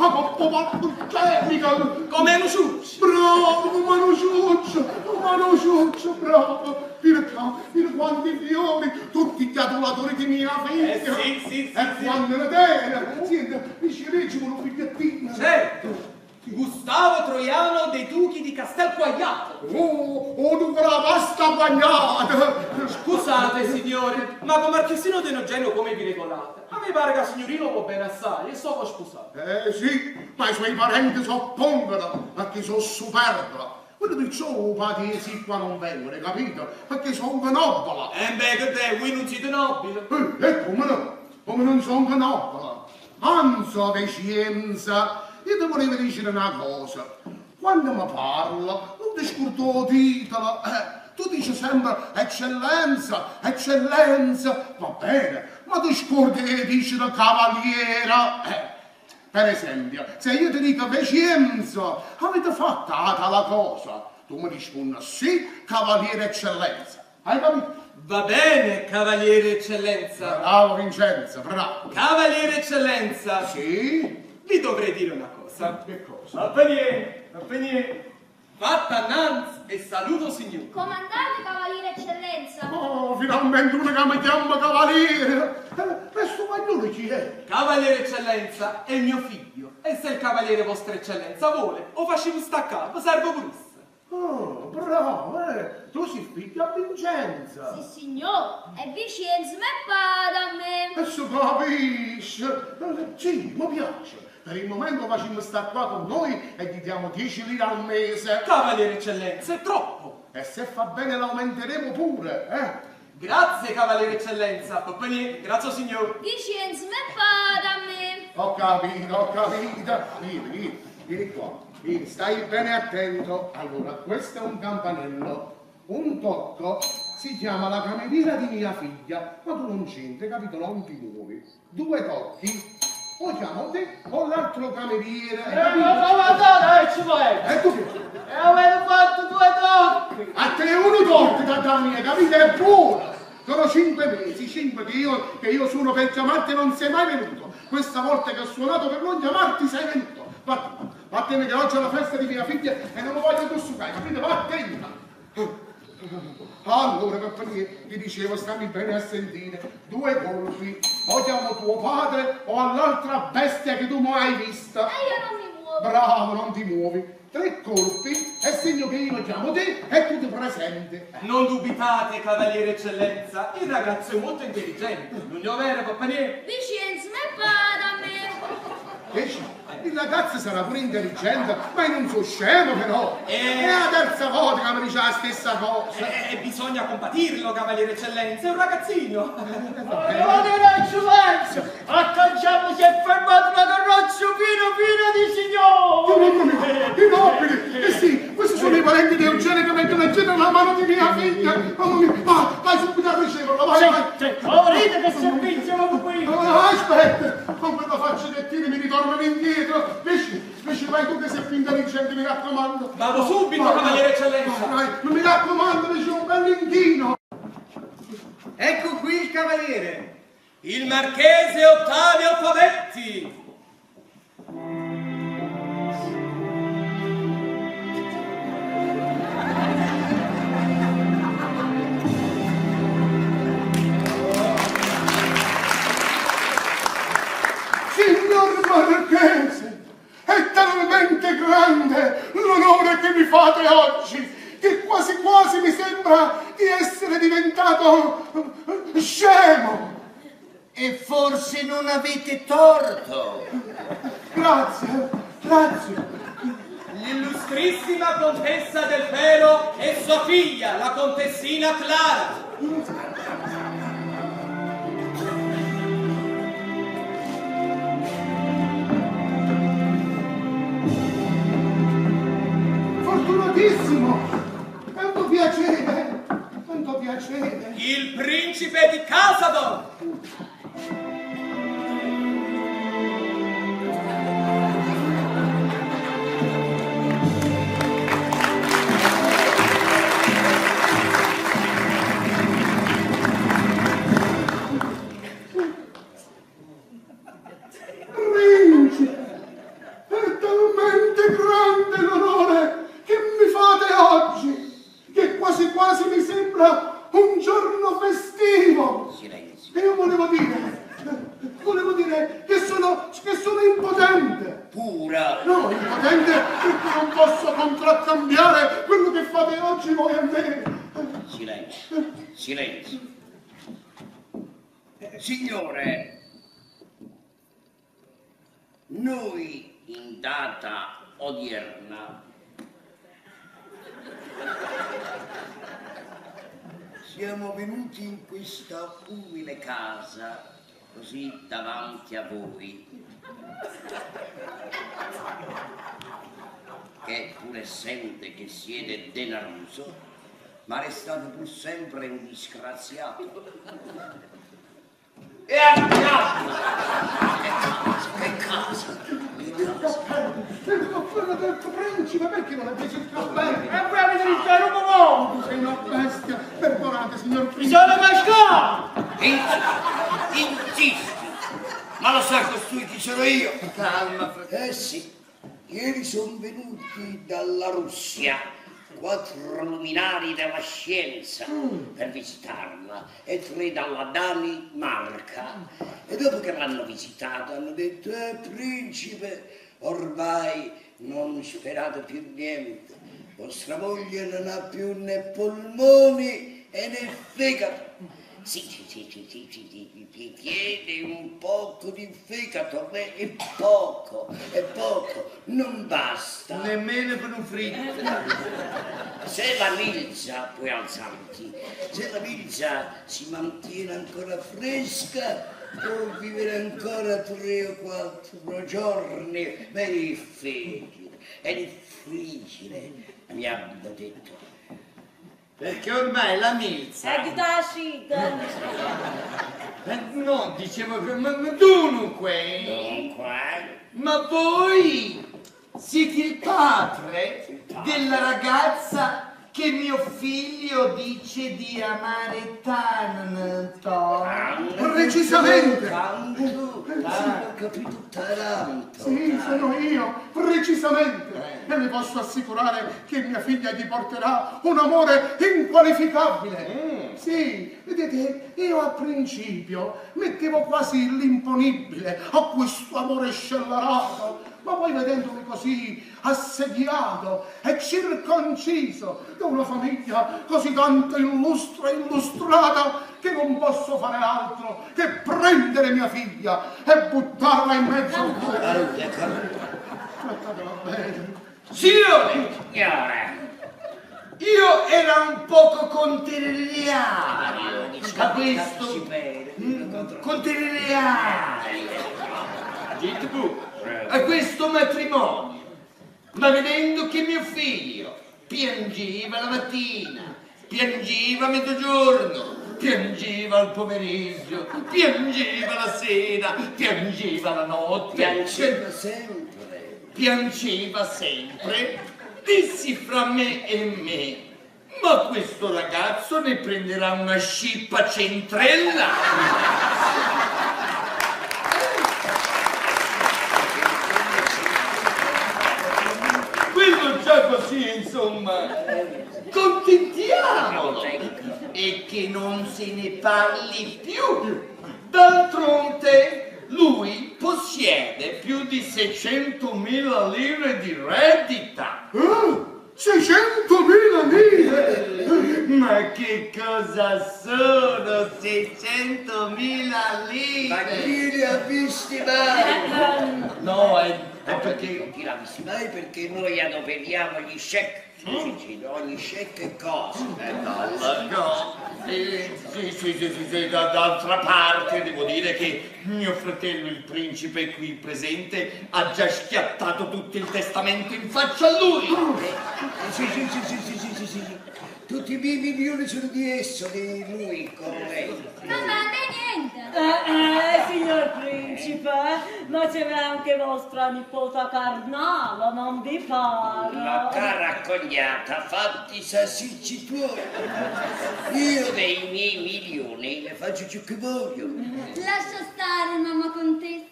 Come un ciuccio. Bravo, come un ciuccio, come un ciuccio, bravo. Vieni qua, vieni quanti fiori, tutti gli adulatori di mia figlia. Sì, sì, sì. E quando ne tiene, senti, mi ci leggi un figliettino. Certo. Gustavo Troiano dei Duchi di Castel Quagliato. Oh, oh, dunque la pasta bagnata. Scusate, signore, ma con Marchesino De Nogenio come vi regolate? A me pare che il signorino va bene assai e so che scusate. Sì, ma i suoi parenti si oppongono perché sono superba. Quello di ciò, padesi qua non vengono, capito? Perché sono nobile. Beh, che te, voi non siete nobili. E come no? Come non sono nobile? Anzi, Vicienza, io ti volevo dire una cosa. Quando mi parlo, non ti scordo il titolo. Tu dici sempre eccellenza, eccellenza, va bene, ma tu scordi e dici la cavaliera. Per esempio, se io ti dico Vicienza, avete fatta la cosa? Tu mi rispondi sì, cavaliere eccellenza. Hai capito? Va bene, cavaliere eccellenza. Bravo Vincenzo, bravo. Cavaliere eccellenza. Sì? Vi dovrei dire una cosa. Che cosa? Va bene. Fatta innanzi e saluto signore. Comandate, cavaliere eccellenza. Oh, finalmente uno che mi chiama cavaliere. Questo maglione chi è? Cavaliere eccellenza è mio figlio. E se il cavaliere vostra eccellenza vuole, o facciamo staccare, servo pure. Oh, bravo, Tu sei figlio a Vincenzo. Sì, signor. E Vincenzo mi padre a me. Adesso capisci. Sì, mi piace. Per il momento facciamo stare qua con noi e gli diamo 10 lire al mese. Cavaliere eccellenza, è troppo. E se fa bene l'aumenteremo pure, eh? Grazie, cavaliere eccellenza. Poppenier, grazie signor. Vincenzo mi padre a me. Ho capito, ho capito. Vieni, vieni, vieni qua. Vieni, stai bene attento. Allora, questo è un campanello. Un tocco si chiama la cameriera di mia figlia, ma tu non c'entri, capito? Non ti muovi. Due tocchi, o chiamo te o l'altro cameriere. Ma ci vuoi? E tu che? E avete fatto due tocchi! A te uno tocco da mia, capito? È buono! Sono 5 mesi, 5 che io sono per chiamarti e non sei mai venuto. Questa volta che ho suonato per non chiamarti sei venuto. Vattene, vattene che oggi è la festa di mia figlia e non lo voglio più sucare, capito? Vattene! Allora, per ti dicevo, stammi bene a sentire, 2 colpi, o chiamo tuo padre o all'altra bestia che tu mi hai vista. E io non mi muovo. Bravo, non ti muovi. 3 colpi è segno che io chiamo te e tu ti presenti. Non dubitate, cavaliere eccellenza, il ragazzo è molto intelligente. Non è vero, Pappanier? Vincenzo, mi padre a me. Dici? Il ragazzo sarà pure intelligente, ma io non sono scemo però. È la terza volta che mi dice la stessa cosa. E bisogna compatirlo, cavaliere eccellenza, è un ragazzino. Allora, eccellenza, accorgiamo si è fermata una carrozza piena di signori. I nobili, eh sì, questi sono i parenti di Eugenio che mettono a chiedere la mano di mia figlia. Mamma mia, vai subito a riceverlo, vai, vai. Sì, volete che servizio come qui? Aspetta, con quella faccia di tiri mi ritornano indietro. Invece vai tu che sei più intelligente, mi raccomando. Vado subito, cavaliere eccellenza. Vai, mi raccomando, mi c'è un bel inchino. Ecco qui il cavaliere. Il marchese Ottavio Favetti. Marchese, è talmente grande l'onore che mi fate oggi che quasi quasi mi sembra di essere diventato scemo. E forse non avete torto. Grazie, grazie. L'illustrissima contessa del Pelo e sua figlia, la contessina Clara. Fortunatissimo! Tanto piacere, tanto piacere. Il principe di Casador. Principe, è talmente grande l'onore che mi fate oggi, che quasi quasi mi sembra un giorno festivo. Silenzio. E io volevo dire che sono impotente. Pura. No, impotente perché non posso contraccambiare quello che fate oggi voi a me. Silenzio. Silenzio. Signore, noi in data odierna siamo venuti in questa umile casa, così davanti a voi, che pur essendo che siete denaruso, ma restate pur sempre un disgraziato. E andiamo! Che casa, che casa! Il cappello, il cappello del principe, perché non avete il cappello? E voi avete il nuovo! Tu sei una bestia, perdonate signor Mi principe. sono cascato! Insisti! Ma lo sa costui chi sono io? Calma, fratello. Eh sì, ieri sono venuti dalla Russia 4 luminari della scienza per visitarla e 3 dalla Danimarca. E dopo che l'hanno visitata hanno detto, principe, ormai non sperate più niente, vostra moglie non ha più né polmoni e né fegato. Sì, sì, sì, sì, sì, sì, sì, sì, chiede un poco di fegato, beh, è poco, è poco, non basta. Nemmeno per un fritto. Se la milza, puoi alzarti, se la milza si mantiene ancora fresca, può vivere ancora 3 o 4 giorni, ma è difficile, è difficile, mi hanno detto. Perché ormai la milza... No, dicevo che... Ma dunque... Dunque? Ma voi siete il padre della ragazza che mio figlio dice di amare tanto. Precisamente. Tanto, ho capito tanto. Sì, sono io, precisamente. E vi posso assicurare che mia figlia gli porterà un amore inqualificabile. Sì, vedete, io a principio mettevo quasi l'imponibile a questo amore scellerato, ma poi vedendomi così assediato e circonciso da una famiglia così tanto illustre e illustrata che non posso fare altro che prendere mia figlia e buttarla in mezzo al fuoco. Trattatela bene. Signore! Signore! Io era un poco contrariario a questo... Contrariario a questo matrimonio, ma vedendo che mio figlio piangeva la mattina, piangeva a mezzogiorno, piangeva al pomeriggio, piangeva la sera, piangeva la notte, piangeva sempre, piangeva sempre, dissi fra me e me, ma questo ragazzo ne prenderà una scippa centrella. Quello già così, insomma, contentiamolo e che non se ne parli più. D'altronde lui possiede più di 600.000 lire di reddita. 600.000 lire! Ma che cosa sono 600.000 lire? Ma chi li ha visti mai? No, è, è perché... Chi l'ha visti mai? Perché noi adoperiamo gli check. Sì, sì, ogni check è cosa. No, sì, sì, sì, sì, sì, sì, d'altra parte devo dire che mio fratello, il principe qui presente, ha già schiattato tutto il testamento in faccia a lui. Sì, sì, sì, sì, sì, sì, sì, sì. Tutti i miei milioni sono di esso, di lui, con lei. Mamma, a me niente. Signor principe, ma c'è anche vostra nipote carnale, non vi pare? Ma cara cognata, fatti i salsicci tuoi. Io dei miei milioni ne faccio ciò che voglio. Lascia stare, mamma contessa.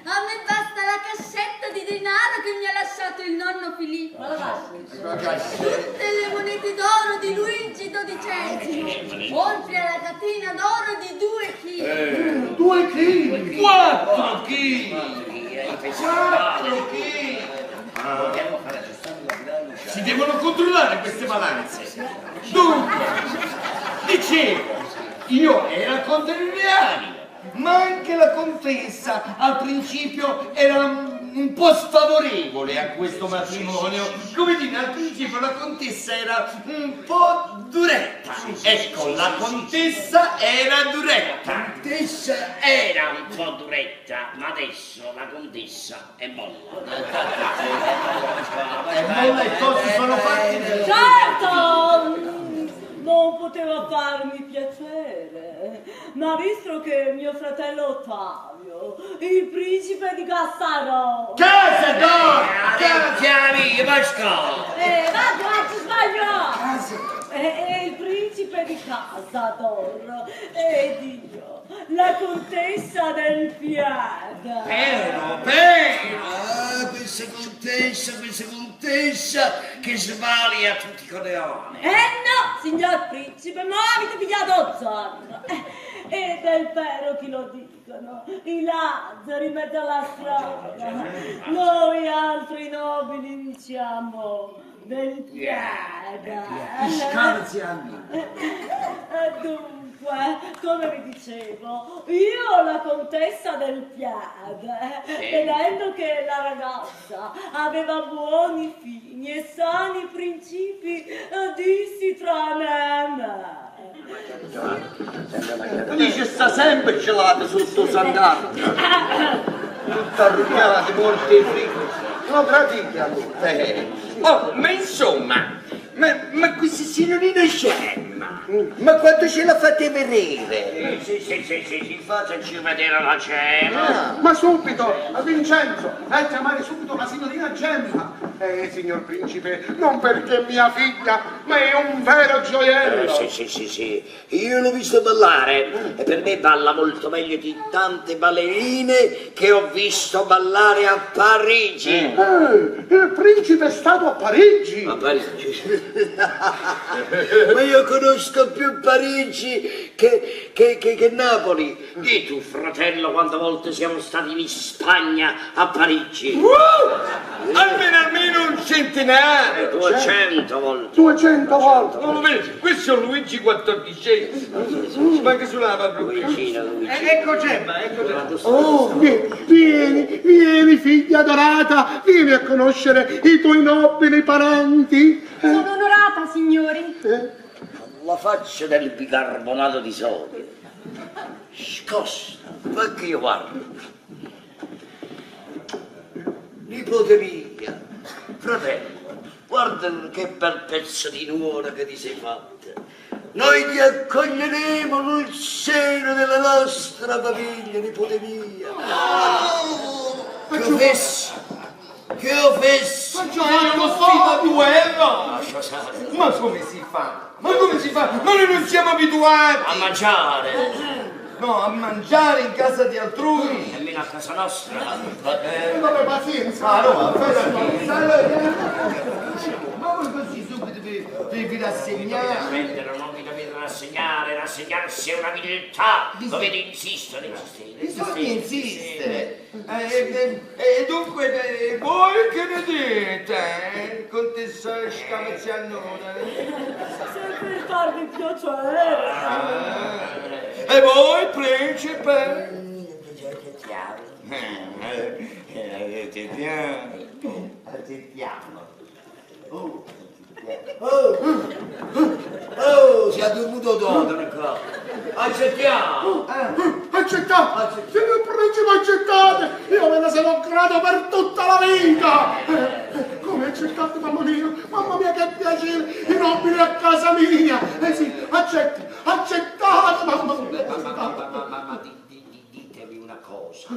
A me basta la cascetta di denaro che mi ha lasciato il nonno Filippo. Tutte le monete d'oro di Luigi XII, oltre alla catena d'oro di 2 chili. 2 chili? 4 chili! 4 chili! Dobbiamo fare aggiustare la bilancia. Si devono controllare queste balanze. Dunque, dicevo, io ero contro i reali, ma anche la contessa al principio era un po' sfavorevole a questo matrimonio. Come dire, al principio la contessa era un po' duretta. Ecco, la contessa era duretta. La contessa era un po' duretta, ma adesso la contessa è molla. È molla e cose sono fatte. Certo! Non poteva farmi piacere, ma visto che mio fratello Ottavio, il principe di Cassarò... Casador! Chiami, Pascal! Vado, sbaglio! È il principe di Casador ed io, la contessa del Piede. Pero, pero! Ah, questa contessa che sbalia tutti i coleoni. Eh no, signor principe, ma avete pigliato zorro. E del pero chi lo dicono, i Lazzari in mezzo alla strada. Noi altri nobili diciamo del piede. Scherzi a me. Dunque, come vi dicevo, io la contessa del Piede, vedendo che la ragazza aveva buoni fini e sani principi, dissi tra me e me. Dice sta sempre gelato sotto San Carlo. Tutta arruggiata, morte e frigo. No, pratica allora. Oh, ma insomma, ma questa signorina Gemma, ma quanto ce la fate vedere? Sì, sì, sì, sì, sì, facci vedere la Gemma. Ma subito, Vincenzo, vai a chiamare subito la signorina Gemma. Signor principe, non perché è mia figlia, ma è un vero gioiello. Sì, sì, sì, sì, io l'ho visto ballare e per me balla molto meglio di tante ballerine che ho visto ballare a Parigi. Il principe è stato a Parigi. A Parigi? Ma io conosco più Parigi che Napoli. Di tu, fratello, quante volte siamo stati in Spagna a Parigi? Almeno un centinaio! 200 volte! 200 volte! Non lo vedi? Questo è Luigi XIV! Ma anche sulla Luigino, Luigino. Ecco Gemma, ecco Gemma! Oh, vieni, vieni, figlia adorata! Vieni a conoscere i tuoi nobili parenti! Sono onorata, signori! La faccia del bicarbonato di sodio! Scossa, perché io guardo? Nipote mia, fratello, guarda che bel pezzo di nuora che ti sei fatta. Noi ti accoglieremo nel seno della nostra famiglia, nipote mia. Che offesa! Che offesa! Ma io lo sfido a duello! Lascia stare. Ma come si fa? Ma come si fa? Ma noi non siamo abituati! A mangiare! No, a mangiare in casa di altrui! Nemmeno a casa nostra! Vabbè, pazienza! Ah, no, ma voi così subito vi rassegnare? Non vi dovete rassegnare, rassegnarsi è una viltà! Dovete insistere, insistere. Bisogna insistere! E dunque, voi che ne dite, eh, contessa Scamazziannone? Se per farvi piacere. E voi, principe? Accettiamo. Accettiamo. Oh, oh, oh, si è dormito dopo qua. Accettiamo. Accettate! Signor principe, accettate! Io ve ne sarò grato per tutta la vita! Come accettate, mamma mia? Mamma mia, che piacere! I nobili a casa mia! Eh sì, accetti, accettate, mamma mia! Ma, ma, ma, ditemi una cosa,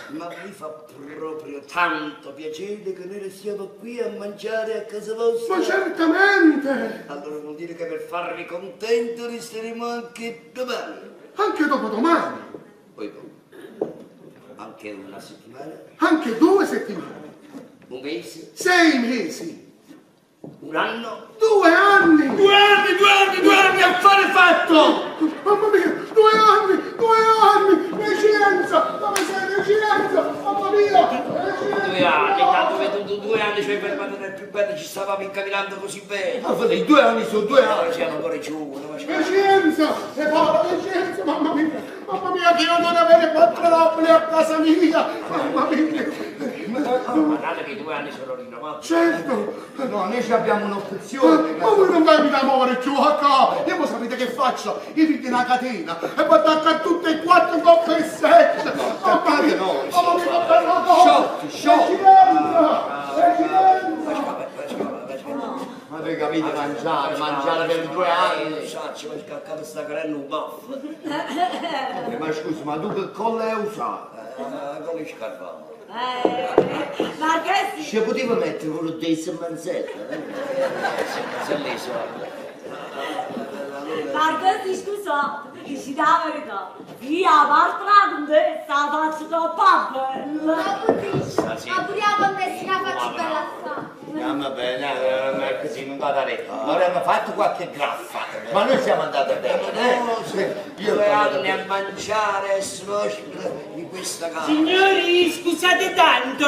ma vi fa proprio tanto piacere che noi restiamo qui a mangiare a casa vostra? Ma certamente! Allora vuol dire che per farvi contento resteremo anche domani. Anche dopodomani! Poi anche una settimana? Anche 2 settimane! Un mese? 6 mesi! Un anno? 2 anni! 2 anni, 2 anni, 2 anni, affare fatto! Mamma mia, 2 anni, 2 anni! Vecienza! Dove sei, Vecienza? Mamma mia! Vecienza! 2 anni, tanto vedo 2 anni, cioè per quando era più bello ci stavamo incamminando così bene. Ma fratelli, 2 anni sono 2 anni. Siamo ancora giovani, ma Vecienza! E poi Vecienza, mamma mia! Mamma mia, che io non avere 4 nobili a casa mia! Mamma mia! Guardate che i 2 anni sono rinnovati. Certo! No, noi ci abbiamo un'opzione. Ma voi non venite a muovere più a qua! Io voi sapete che faccio? Io vi una catena e vi attacco a tutte e 4 in coppia e 7! Mamma mia, no! Mamma mia, che bella cosa! Sciolti, sciolti! Vecienza! Ma voi capite mangiare, mangiare per 2 anni! Saccio, ma scaccate sta carella un baffo! Ma scusa, ma tu che colla hai usato? Come scarpavo? Ma che si... Ci poteva mettere quello dei semanzella, eh? Semanzella sono. Ma che si scusate, che si dà la verità. Via, parla con te, sta faccia troppo bella. Ma pure, ma pure la contessa la faccia bella assai. No, va bene, no, è così, non va da re. Ma avremmo fatto qualche graffa, ma noi siamo andati bene. No, sì, io 2 anni a mangiare e ospite in questa casa. Signori, scusate tanto.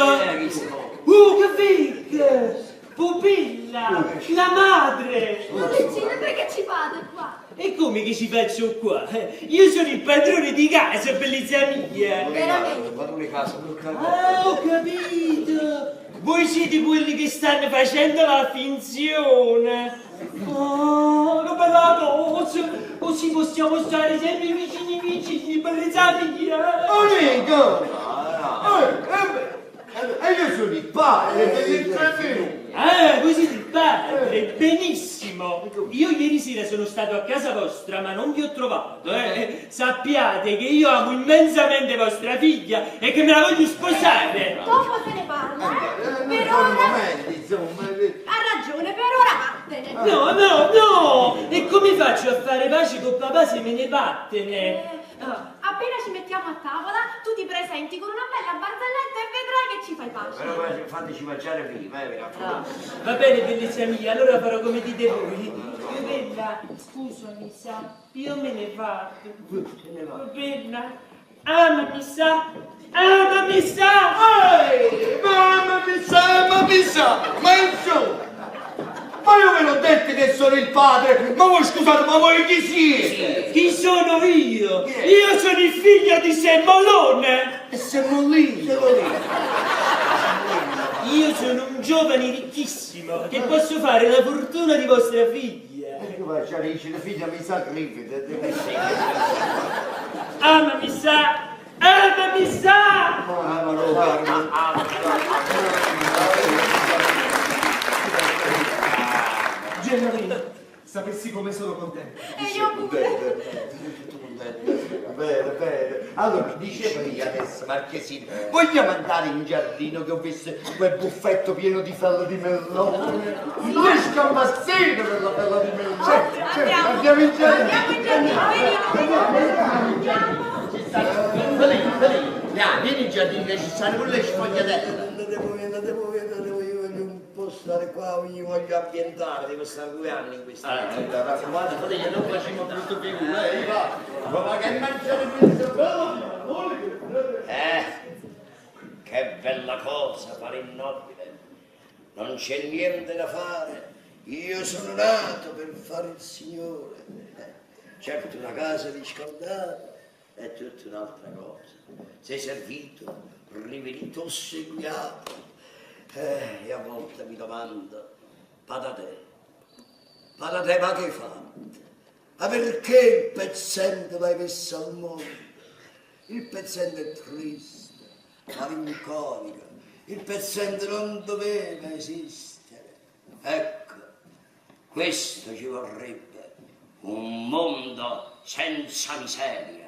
Che vecchia! Pupilla! La madre! Ma vicino, perché ci fate qua? E come che ci faccio qua? Io sono il padrone di casa, bellezza mia! Veramente? Padrone di casa, Ah, ho capito! Voi siete quelli che stanno facendo la finzione! Oh, che bella cosa! Così possiamo stare sempre vicini vicini, bellezza mia! Amico! E io sono il padre degli stranieri! Ah, voi siete il padre, benissimo! Io ieri sera sono stato a casa vostra, ma non vi ho trovato, eh! Sappiate che io amo immensamente vostra figlia e che me la voglio sposare! Dopo se ne parla, eh? Per ora... Ha ragione, per ora vattene! No, no, no! E come faccio a fare pace con papà se me ne vattene? Appena ci mettiamo a tavola, tu ti presenti con una bella barzelletta e vedrai che ci fai pace. Però fateci mangiare prima, mi raccomando. Va bene, bellezza mia, allora farò come dite voi. Bella, scusami, sa, io me ne vado. Bella, amami, sa, amami, sa! Ehi, mamma mi sa, mamma mi sa, ma insomma! Ma io ve l'ho detto che sono il padre, ma voi scusate, ma voi chi siete? Chi sono io? Io sono il figlio di Semmolone! E Semolino? Io sono un giovane ricchissimo che posso fare la fortuna di vostra figlia. E che faccia, dice, la figlia mi sacrifica. Amami sa! Amami sa! Amalo, amalo. Gennarino, sapessi come sono contento. E io pure. Bene, bene. Allora, dicevo io adesso, Marchesino, vogliamo andare in giardino che ho visto quel buffetto pieno di felle di melone? Io scambassino per la fella di melone. Sì, andiamo. Andiamo in giardino. Andiamo in giardino, venite, andiamo. Ci sta. Venite, venite. Andiamo, vieni in giardino che ci stanno quelle sfogliatelle. Andate voi, io voglio un po' stare qua, mi voglio ambientare, devo stare 2 anni in questa casa. Ah, raccomando, fratello, non facciamo brutto figura, va. Ma che mangiare questo bello di melone? bella cosa fare il nobile. Non c'è niente da fare. Io sono nato per fare il signore. Certo una casa riscaldata è tutta un'altra cosa. Sei servito, riverito, ossequiato. E a volte mi domando, patatè, patatè, ma che hai fatto? Ma perché il pezzente l'hai messo al mondo? Il pezzente è triste, malinconico, il pezzente non doveva esistere. Ecco, questo ci vorrebbe, un mondo senza miseria.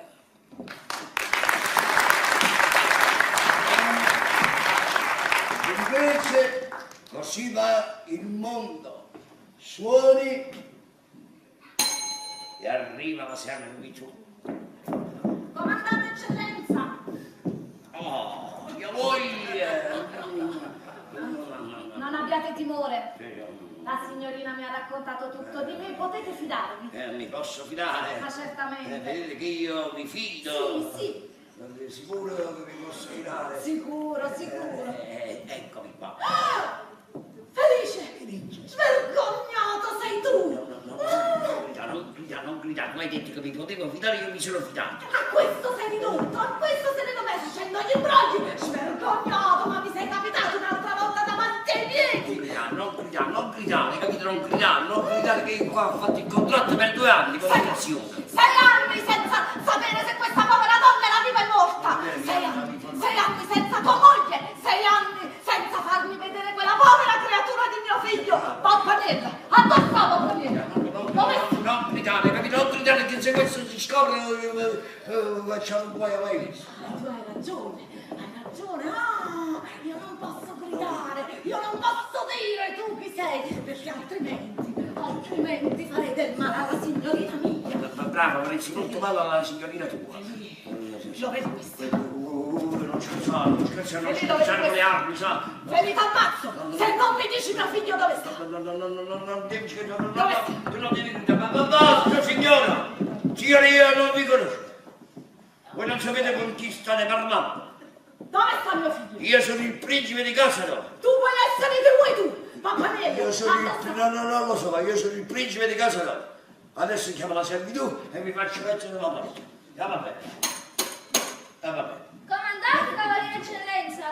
Invece così va il mondo. Suoni e arriva la servitù. Comandante eccellenza! Oh, mia moglie! Non abbiate timore. La signorina mi ha raccontato tutto, di me potete fidarvi. Mi posso fidare? Ma certamente. Vedete che io mi fido. Sì, sì. Sicuro che mi posso fidare? Sicuro, sicuro. Eccomi qua. Ah! Felice! Felice! Svergognato sei tu! No, no, no, non gridare, non gridare, non gridare. Tu hai detto che mi potevo fidare, io mi sono fidato. A questo sei ridotto, a questo sei ridotto, facendo gli imbrogli! Svergognato, ma mi sei capitato un'altra volta davanti ai piedi! Non gridare, non gridare, non gridare, capito? Non gridare, non gridare che io qua ho fatto il contratto per 2 anni con la pensione. 6 anni senza sapere se questa povera donna era viva e morta! 6 anni, 6 anni senza tua moglie! 6 anni senza farmi vedere quella povera creatura di mio figlio! Pappaniella! Addosso Pappaniella! Dove? Non gridare, capito? Non gridare che se questo si scopre facciamo un guaio mai visto. Tu hai ragione, hai ragione. Ah, io non posso gridare, io non posso dire tu chi sei, perché altrimenti, altrimenti farei del male alla signorina mia. Brava, faresti molto male alla signorina tua. Dove questo? Non scherzare, non scherzare, non scherzare con le armi, sa? Felice, t'ammazzo! Se non mi dici mio figlio dove sta? No, no, no, no, no, non devi scherzare, no, no, tu non devi gridare, ma basta, signora! Signora, io non vi conosco. Voi non sapete con chi state parlando. Dove sta mio figlio? Io sono il principe di casa no. Tu vuoi essere che vuoi tu! Pappaniello! Io sono il... No, no, non lo so, ma io sono il principe di casa no. Adesso chiamo la servitù e vi faccio mettere la porta. Ah, va bene. Ah, va bene. Comandante, cavaliere eccellenza!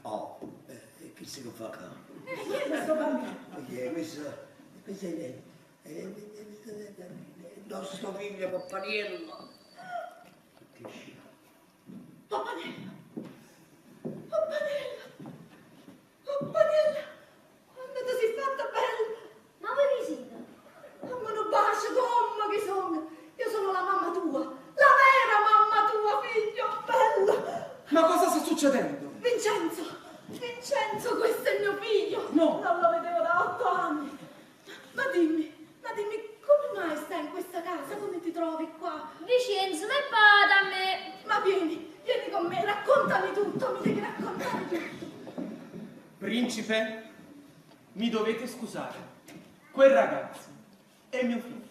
Oh, e chi si fa qua? Chi è questo bambino? Chi è questo? Questo è il nostro figlio Pappaniello. Che scemo. Pappaniello! Pappaniello! Pappaniello! Quando ti sei fatta bella! Ma voi chi siete? Mamma non bacio, come che sono? Io sono la mamma tua, la vera mamma tua, figlio bello! Ma cosa sta succedendo? Vincenzo! Vincenzo, questo è mio figlio! No! Non lo vedevo da 8 anni! Ma dimmi, come mai stai in questa casa? Come ti trovi qua? Vincenzo, mi bada a me! Ma vieni, vieni con me, raccontami tutto, mi devi raccontare tutto! Principe, mi dovete scusare. Quel ragazzo è mio figlio.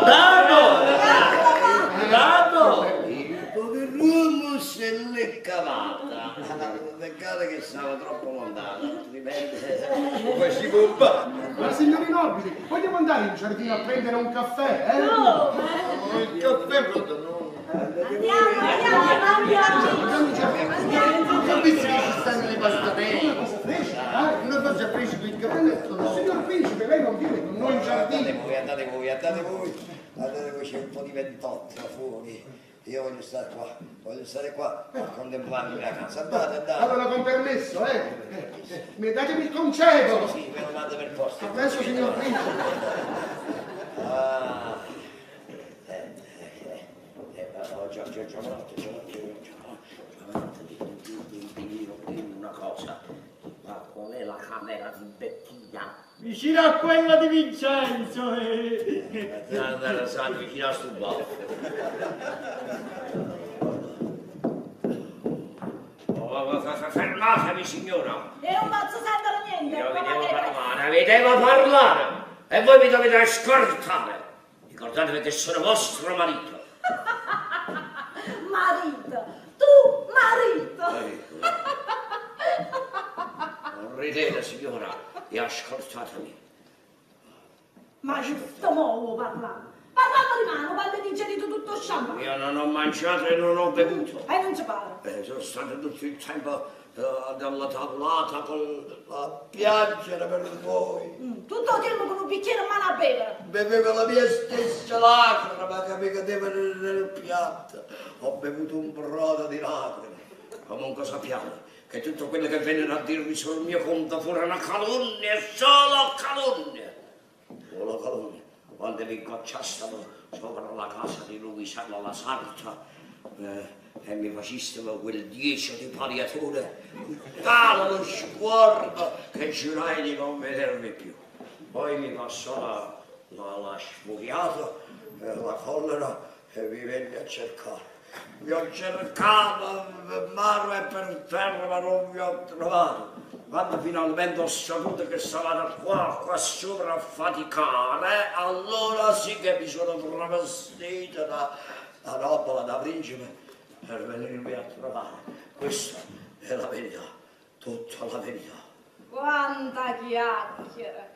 Bravo! Bravo! Il pover'uomo se l'è cavata. Peccato che stava troppo lontano, altrimenti si bomba. Ma signori nobili, vogliamo andare in giardino a prendere un caffè, eh? No! Il caffè pronto, no. Andiamo, andiamo, andiamo! Andiamo! Capisci che ci stanno le pastatelle? Una cosa fresca, eh? Una cosa fresca, il caffè. Signor principe, lei non viene con noi in giardino. Andate voi, andate voi, andate voi. Andate voi, c'è un po' di ventotto fuori. Io voglio stare qua, voglio stare qua a contemplare la casa. Andate, andate. Allora, con permesso, eh. Mi datemi il concedo. Sì, sì, me lo date per posto. Adesso, signor principe. Ah. Giovanotto, dimmi una cosa. Ma qual è la camera di Bettina? Vicino a quella di Vincenzo! Vicino a sto baffo. Fermatevi, signora. E non posso sentire niente. Io vi come devo che- parlare, vi devo parlare. E voi mi dovete ascoltare. Ricordatevi che sono vostro marito. Marito, tu marito. Non ridete, signora, e ascoltatemi. Ma giusto mo vuoi parlare. Parlando di mano quando digerito tutto sciampo. Io non ho mangiato e non ho bevuto. E non ci parlo. Sono stato tutto il tempo della tavolata con A piangere per voi. Tutto il tempo con un bicchiere in mano a bevere. Bevevo la mia stessa lacrima che mi cadeva nel, nel piatto. Ho bevuto un brodo di lacrime. Comunque sappiate che tutto quello che vennero a dirvi sul mio conto furono calunnie, solo calunnie. Solo calunnie. Quando vi incocciastavo sopra la casa di Luisella la Sarta e mi facistero quel 10 di paliatore, tale lo sguardo che giurai di non vedervi più. Poi mi passò la sfuriata, la collera e vi venne a cercare. Vi ho cercato per mare e per terra, ma non vi ho trovato. Quando finalmente ho saputo che stavate qua sopra a faticare, allora sì che mi sono travestito da nobile, da principe, per venirvi a trovare. Questa è la verità, tutta la verità. Quanta chiacchiera.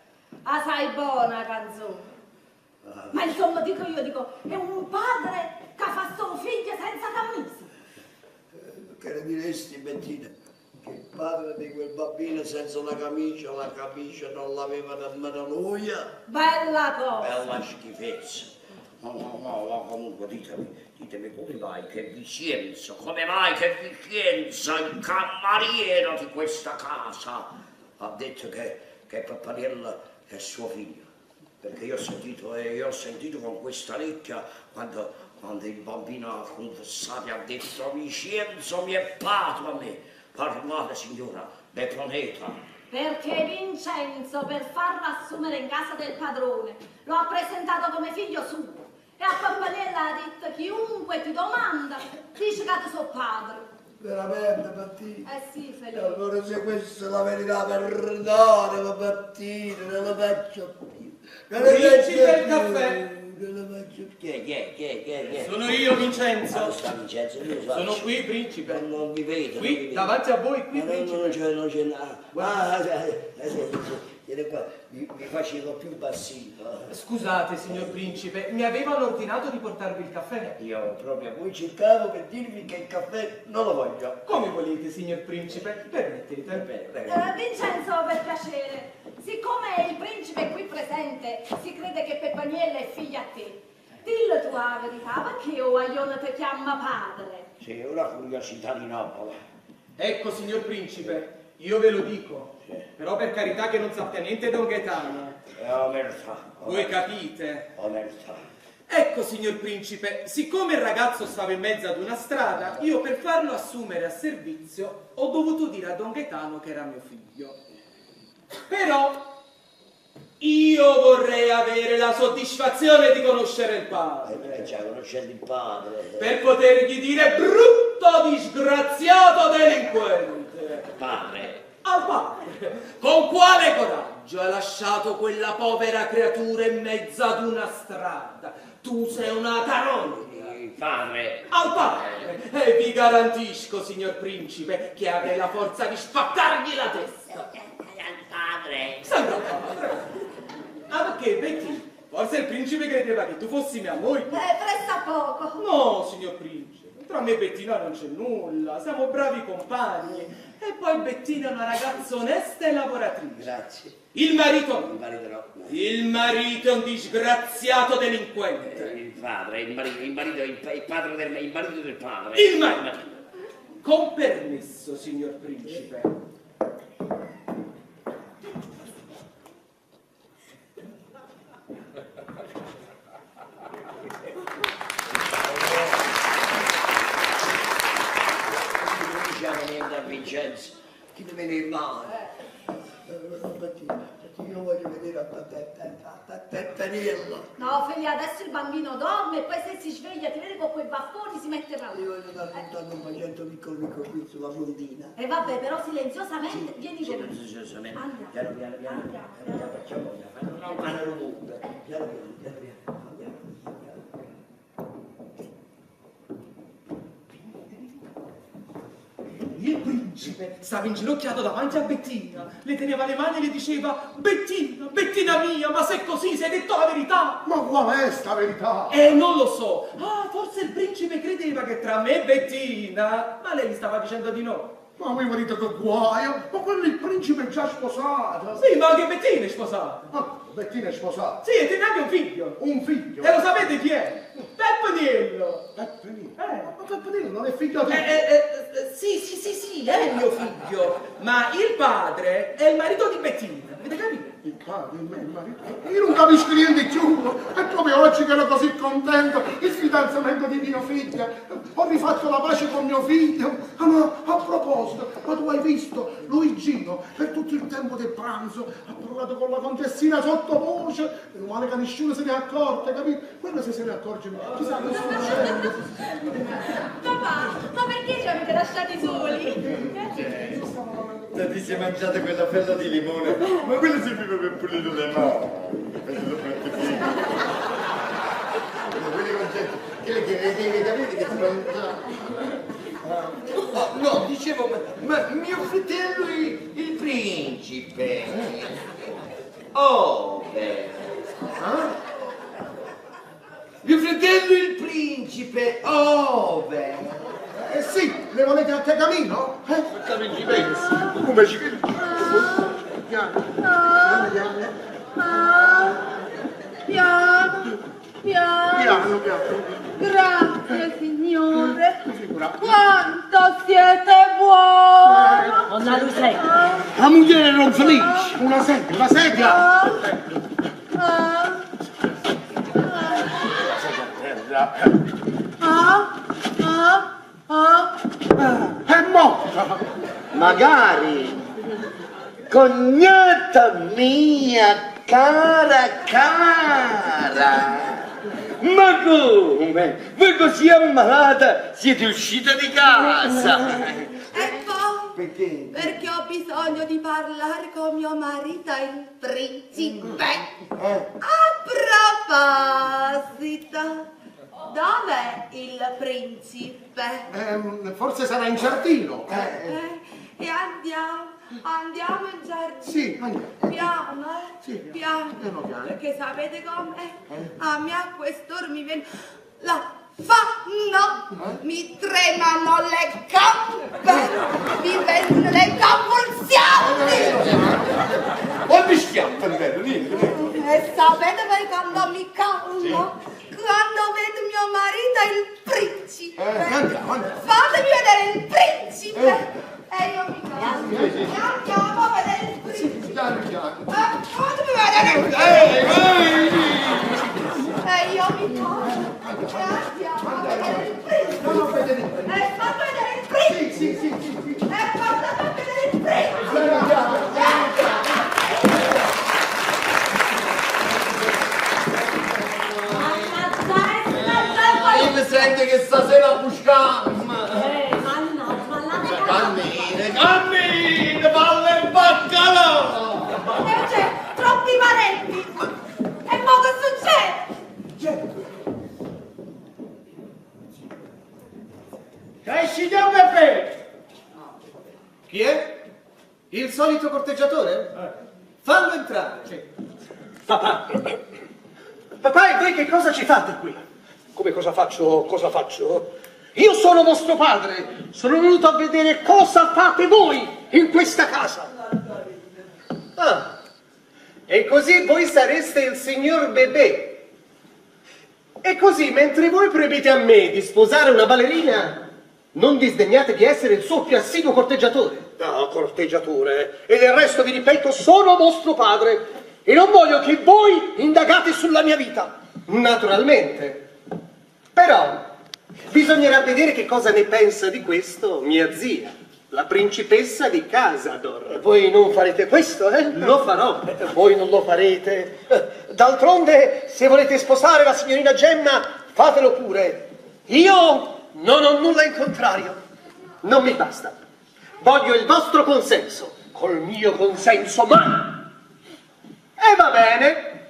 Ah, sai buona canzone. Ma insomma, dico io, dico, è un padre che fa suo figlio senza camisa. Che ne diresti, Bettina? Che il padre di quel bambino senza la camicia non l'aveva nemmeno lui. Bella cosa. Bella schifezza. No, no, no, no, comunque ditemi come mai che Vincenzo, come mai che Vincenzo, il cammariere di questa casa, ha detto che Peppaniello è suo figlio. Perché io ho sentito con questa orecchia quando il bambino ha confessato e ha detto Vincenzo mi è padre a me. Parlate signora, deponeta. Perché Vincenzo, per farlo assumere in casa del padrone, lo ha presentato come figlio suo. E a Pappaniella ha detto chiunque ti domanda, dice che ti suo padre. Veramente, Bettina? Eh sì, Felipe. E allora se questa è la verità, perdonami, Bettina, non lo faccio più. Non lo Principe faccio il più. caffè. Non lo faccio più. Chi è, chi è? Sono io, Vincenzo. Ah, sta Vincenzo, io so. Sono qui, principe. Non vi vedo. Qui, non vi vedo. davanti a voi, qui, Ma principe. Non c'è, Ah, sì, qua, mi facevo più bassino. Scusate, signor principe, mi avevano ordinato di portarvi il caffè. Io proprio voi cercavo per dirvi che il caffè non lo voglio. Come volete, signor principe, permettete. Prego. Vincenzo, per piacere, siccome il principe è qui presente, si crede che Peppaniella è figlia a te. Dillo tu la verità, perché o Aione ti chiama padre? Sì, è una curiosità di Napoli. Ecco, signor principe, io ve lo dico. Però per carità che non sappia niente Don Gaetano. Omertà. Voi capite. Omertà. Ecco, signor principe, siccome il ragazzo stava in mezzo ad una strada, io per farlo assumere a servizio ho dovuto dire a Don Gaetano che era mio figlio. Però io vorrei avere la soddisfazione di conoscere il padre. Già conoscendo il padre. Per potergli dire brutto disgraziato delinquente. Padre. Al padre. Con quale coraggio hai lasciato quella povera creatura in mezzo ad una strada? Tu sei una carogna. Il padre. Al padre. E vi garantisco, signor principe, che avrei la forza di spaccargli la testa. Al padre. Sempre al padre. Ah, perché, Betty? Forse il principe credeva che tu fossi mia moglie. Presta poco. No, signor principe, tra me e Bettina non c'è nulla, siamo bravi compagni. E poi Bettina è una ragazza onesta e lavoratrice. Grazie. Il marito no. Il marito no. Il marito è un disgraziato delinquente. Il padre, il marito, il marito, il padre del, il marito del padre. Il marito. Con permesso, signor principe. Non diciamo niente a Vincenzo, chi ti viene in male? Bettina, Io lo voglio vedere a Peppeniello. No, figlia, adesso il bambino dorme e poi se si sveglia ti vede con quei baffoni si mette paura. Io voglio dare intanto un bacetto piccolo piccolo qui sulla frontina. E vabbè, però silenziosamente vieni con me. Silenziosamente. Andiamo. Piano piano piano. Andiamo. Piano, facciamo, piano, piano, rumore. Piano piano, piano piano. Andiamo, andiamo. Il principe stava inginocchiato davanti a Bettina, le teneva le mani e le diceva Bettina, Bettina mia, ma se è così, se hai detto la verità! Ma qual è sta verità? Non lo so. Ah, forse il principe credeva che tra me e Bettina, ma lei gli stava dicendo di no. Ma voi volete che guaio? Ma quello il principe è già sposato. Sì, ma anche Bettina è sposata. Ah, Bettina è sposata. Sì, e tiene anche un figlio. Un figlio? E lo sapete chi è? Peppeniello. Peppeniello? Eh. Ma Peppeniello non è figlio di... Sì, sì, sì, sì, è mio figlio. Ma il padre è il marito di Bettina. Avete capito? Il padre, il marito. Io non capisco niente più. È proprio oggi che ero così contento. Il fidanzamento di mio figlio. Ho rifatto la pace con mio figlio. Ah, ma a proposito, ma tu hai visto Luigino per tutto il tempo del pranzo ha parlato con la contessina sottovoce. Meno male che nessuno se ne è accorto, capito? Quello se se ne accorge, chissà che succede. Papà, ma perché ci avete lasciati soli? Se ti sei mangiata quella fella di limone, ma quello serviva per pulire le mani. Per lo fatti prima. Quelli concetti, quelli che devi capire che ti mangiare. Oh, no, dicevo, ma mio fratello il principe. Oh, beh. Ah? Mio fratello il principe, oh, beh. Eh sì, le volete a te camino? Eh? Come ci pensi? Come ci pensi? Piano, piano, piano. Piano, piano. Piano, piano. Grazie, signore. Figurati. Quanto siete buono. Donna Luisetta. La moglie non felice. Una sedia, una sedia. È morta. Magari, cognata mia, cara cara. Ma come? Voi così ammalata siete uscita di casa? E poi? Perché? Perché ho bisogno di parlare con mio marito, il principe. A proposito, dov'è il principe? Forse sarà in giardino. E andiamo, andiamo in giardino. Sì, andiamo. Piano, eh? Sì, piano. Piano, piano. Perché sapete com'è? A me a quest'ora mi viene la fanno, mi tremano le gambe, mi vengono le convulsioni. O mi schiattano, bello, niente. E sapete voi quando mi calmo? Sì. Quando vedo mio marito il principe. Andiamo, andiamo. Fatemi vedere il principe. E io mi calmo. Sì, sì. E andiamo a vedere il principe. Piano, piano. Fatemi vedere il principe. E io mi calmo. E andiamo a vedere il principe. No, no, vedere il principe. E fatemi vedere il principe. Sì, sì, sì, sì. E portate a vedere il principe. Piano, piano. Io mi sento che stasera buscamo. Mannaggia, ma la Cammina, cammina, palle il baccalà. E c'è troppi parenti. E mo che succede? Cresci da Peppe! Chi è? Il solito corteggiatore? Fallo entrare. Sì. Papà! Papà, e voi che cosa ci fate qui? Come cosa faccio? Cosa faccio? Io sono vostro padre, sono venuto a vedere cosa fate voi in questa casa. Ah, e così voi sareste il signor Bebè. E così, mentre voi proibite a me di sposare una ballerina, non disdegnate di essere il suo più assiduo corteggiatore. No, corteggiatore, e del resto vi ripeto, sono vostro padre e non voglio che voi indagate sulla mia vita. Naturalmente. Però bisognerà vedere che cosa ne pensa di questo mia zia. La principessa di Casador. Voi non farete questo, eh? Lo farò. Voi non lo farete. D'altronde, se volete sposare la signorina Gemma, fatelo pure. Io non ho nulla in contrario. Non mi basta. Voglio il vostro consenso. Col mio consenso, ma... E va bene.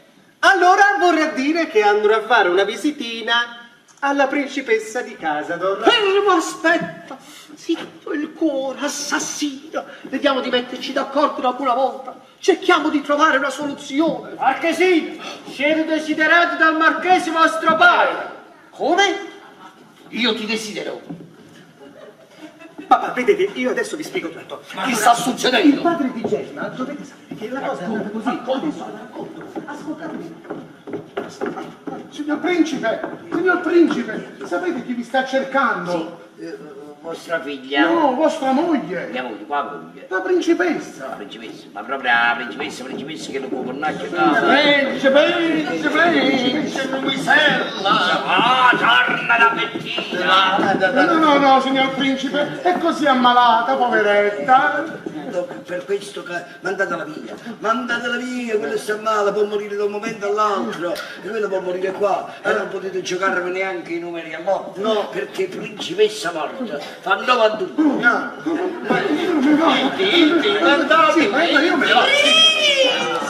Allora vorrà dire che andrò a fare una visitina alla principessa di Casador. Fermo, aspetta! Zitto il cuore, assassino! Vediamo di metterci d'accordo una buona volta. Cerchiamo di trovare una soluzione. Marchesino, siete desiderato dal marchese vostro padre. Come? Io ti desidero. Papà, vedete, io adesso vi spiego tutto. Ma che sta succedendo? Il padre di Gemma, dovete sapere che la cosa è andata così. Adesso la racconto. Ascoltatemi. Signor principe, signor principe, sapete chi vi sta cercando? Vostra figlia? No, vostra moglie. Mia moglie, qua moglie. La principessa. La principessa, ma proprio la principessa, principessa che lo può cornacchio là. Principe, principe, principe, Luisella. Ah, torna la Bettina. No, no, no, signor principe, è così ammalata, poveretta. Per questo che mandatela via, mandatela via, quello sta male, può morire da un momento all'altro, e quello può morire qua, e non potete giocarvi neanche i numeri all'otto, no, perché principessa morta fa 91. No. Iti, iti, mandate, Sì, ma io me ne vado.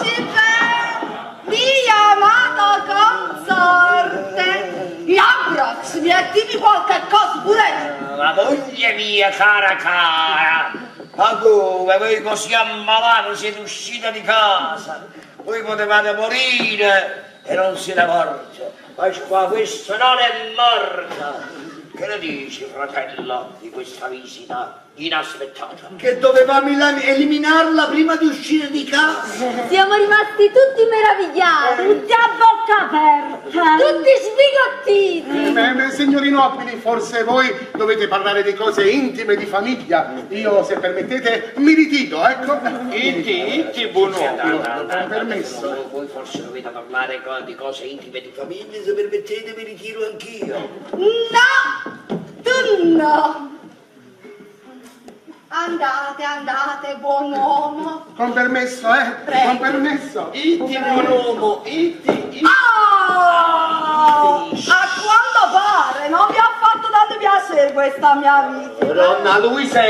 Principe, mio amato consorte, Iambrox, mi attivi qualche cosa pure tu. La moglie mia, cara cara, ma come voi così ammalato siete uscita di casa? Voi potevate morire e non siete morta. Ma qua questo non è morta. Che ne dici, fratello, di questa visita inaspettata? Che dovevamo eliminarla prima di uscire di casa. Siamo rimasti tutti meravigliati, Tutti a bocca aperta. tutti sbigottiti. Beh, beh, signori nobili, forse voi dovete parlare di cose intime di famiglia. Io, se permettete, mi ritiro, ecco. Iti, iti, buon uomo. Con permesso. Voi forse dovete parlare di cose intime di famiglia, se permettete mi ritiro anch'io. No, tu no. Andate, andate, buon uomo. Con permesso, eh? Prego. Con permesso. Iti, buon uomo, iti, iti. Oh, a quanto pare non vi ha fatto tanto piacere questa mia visita. Donna Luisa,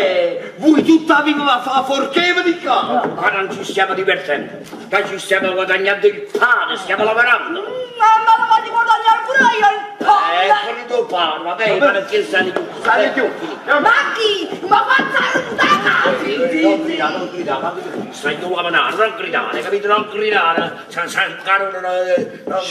voi tutta viva fa forcheva di qua. Qua non ci stiamo divertendo, qua ci stiamo guadagnando il pane, stiamo lavorando. Ma me lo voglio guadagnare pure io il pane. Con il tuo pane, vabbè, ma perché sali giù? Sali giù. Ma chi? Ma faccia un Non gridare, non gridare, ma stai tu a manare, non gridare, capito? Non gridare, non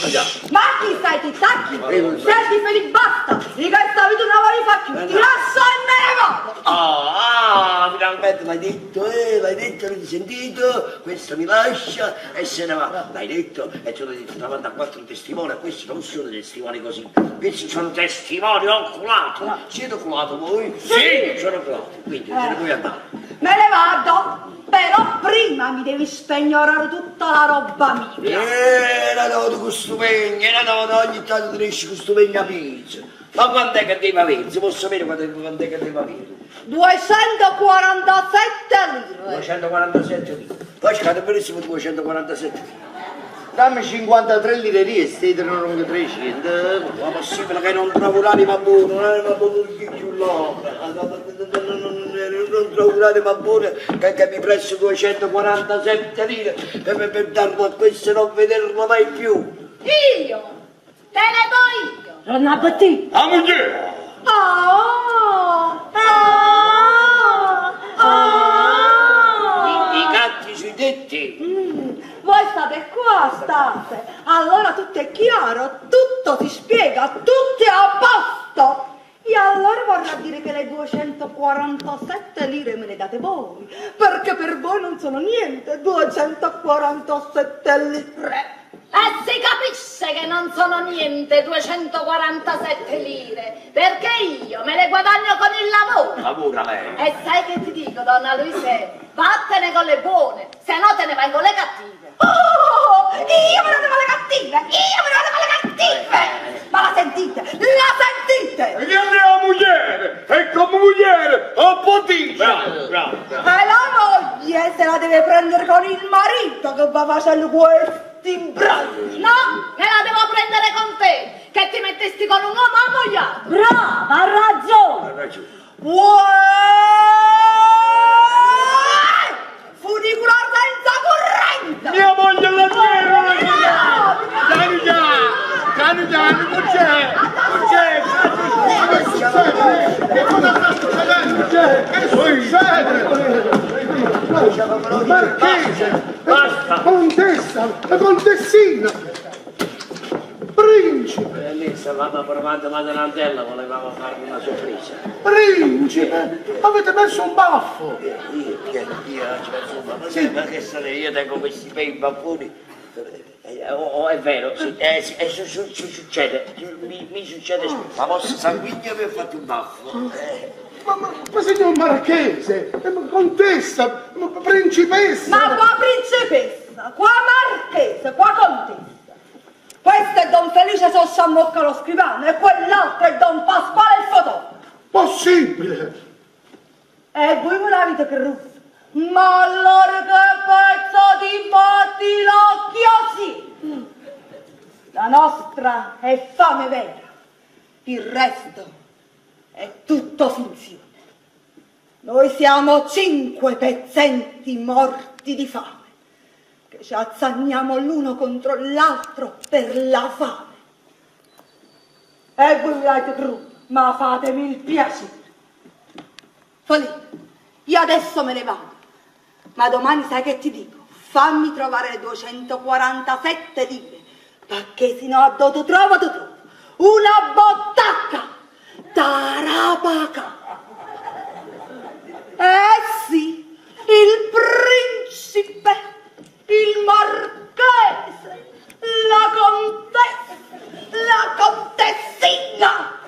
gridare. Ma chi stai ti tacchi? Senti Felipe, basta! Di questa vita non la voglio fare più! Ti lascio e me ne vado! Ah, finalmente l'hai detto, l'hai detto, avete sentito? Questo mi lascia e se ne va. L'hai detto e te l'ho detto davanti a quattro testimoni, questi non sono testimoni così, questi sono testimoni oculati. Siete oculati voi? Sì, sono oculati, quindi te ne puoi andare. Me ne vado! Però prima mi devi spegnorare tutta la roba mia! La dote con sto pegno, la dote ogni tanto ti esce con sto pegno a pizza. Ma quant'è che devi avere? Si può sapere quant'è che devi avere? 247 lire! 247 lire. Poi scade benissimo 247 lire. Dammi 53 lire lì e stai non 300. Ma possibile che non trovo l'anima buona, l'anima buona più là. Non trovo l'anima buona che mi presto 247 lire per darlo a questo e non vederlo mai più. Io? Te ne do io. Donna Bettina. La moglie. Oh! Oh! Oh! I gatti sui tetti. Voi state qua, state. Allora tutto è chiaro, tutto si spiega, tutto è a posto. E allora vorrà dire che le 247 lire me le date voi, perché per voi non sono niente, 247 lire. E si capisce che non sono niente 247 lire, perché io me le guadagno con il lavoro. Lavora lei. E sai che ti dico, donna Luisa? Vattene con le buone, se no te ne vai con le cattive. Oh, io me ne vado con le cattive, io me ne vado con le cattive. Ma la sentite, la sentite? E che è la moglie? E come moglie? O può dire! Bravo, bravo, bravo. E la moglie se la deve prendere con il marito che va facendo questi imbrogli. No, me la devo prendere con te, che ti mettesti con un uomo ammogliato. Brava, ha ragione. Ha ragione. Uè! Funicular senza corrente! Mia moglie la guerra la Piano piano, piano piano, non c'è, non c'è, Che succede? Che cosa sta succedendo? Che succede? Marchese! Basta! Contessa! La contessina! Principe! E lì stavamo provando Madonnantella, volevamo farvi una sorpresa. Principe! Avete messo un baffo! Io, io, io ci penso un po', ma sì, ma che sarei? Io tengo questi bei baffoni. Oh, oh, è vero, sì, sì, succede, mi succede spesso. La vostra sanguigna mi ha fatto un baffo. Ma signor Marchese, ma contessa, ma principessa! Ma qua principessa, qua marchese, qua contessa. Questo è Don Felice Sosciammocca lo scrivano e quell'altro è Don Pasquale il fotografo. Possibile! E voi me l'avete creduto? Ma allora che pezzo di battilocchio sì! La nostra è fame vera, il resto è tutto finzione. Noi siamo 5 pezzenti morti di fame, che ci azzanniamo l'uno contro l'altro per la fame. E voi l'avete creduto, ma fatemi il piacere. Folì, io adesso me ne vado, ma domani sai che ti dico? Fammi trovare le 247 lire, perché sennò a dove tu trovo, tu trovo una bottacca tarapaca. Eh sì, il principe, il marchese, la contessa, la contessina,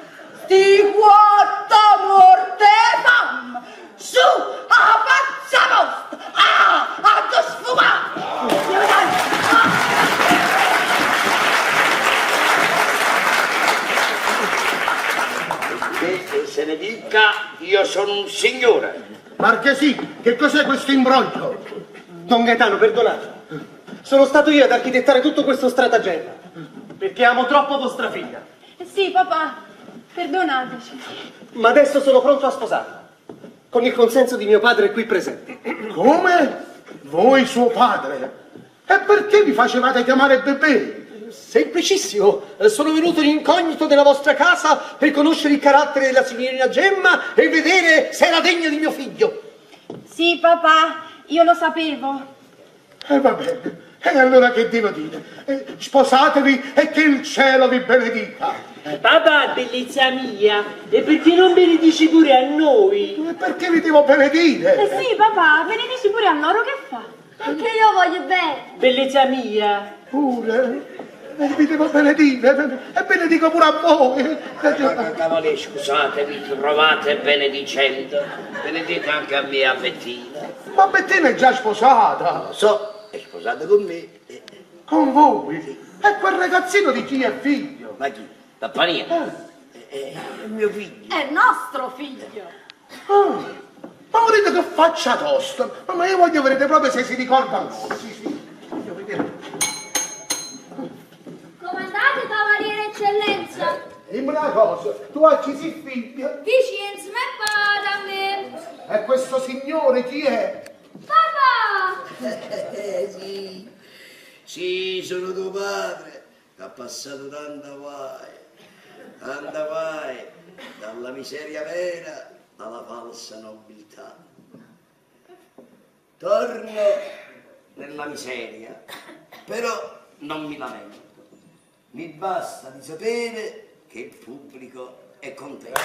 sti quattro morte fam, su, a faccia vostra, a sfumare. Che se ne dica, io sono un signore. Marchesì, che cos'è questo imbroglio? Don Gaetano, perdonate. Sono stato io ad architettare tutto questo stratagemma, perché amo troppo vostra figlia. Sì, papà, perdonateci. Ma adesso sono pronto a sposarla, con il consenso di mio padre qui presente. Come? Voi suo padre? E perché vi facevate chiamare Bebè? Semplicissimo, sono venuto in incognito nella vostra casa per conoscere il carattere della signorina Gemma e vedere se era degna di mio figlio. Sì, papà, io lo sapevo. E va bene, e allora che devo dire? Sposatevi e che il cielo vi benedica. Papà, bellezza mia, e perché non benedici pure a noi? E perché vi devo benedire? Sì, papà, benedici pure a loro, che fa? Perché io voglio bene. Bellezza mia. Pure? Vi devo benedire, e benedico pure a voi. Cavaliere, scusate, vi trovate benedicendo. Benedite anche a me, a Bettina. Ma Bettina è già sposata. Lo so, è sposata con me. Con voi? E quel ragazzino di chi è figlio? Ma chi? Pappania? È mio figlio. È nostro figlio. Ah, ma volete che faccia tosta? Ma io voglio vedere proprio se si ricorda ancora. Sì, sì, voglio vedere. Comandate, cavaliere eccellenza. Dimmi una cosa, tu a chi sei figlio? Vicenza, ma è padre a me. E questo signore chi è? Papà! Sì. Sì, sono tuo padre, che ha passato tanta guai, tanta guai, dalla miseria vera alla falsa nobiltà. Torno nella miseria, però non mi lamento. Mi basta di sapere che il pubblico è contento.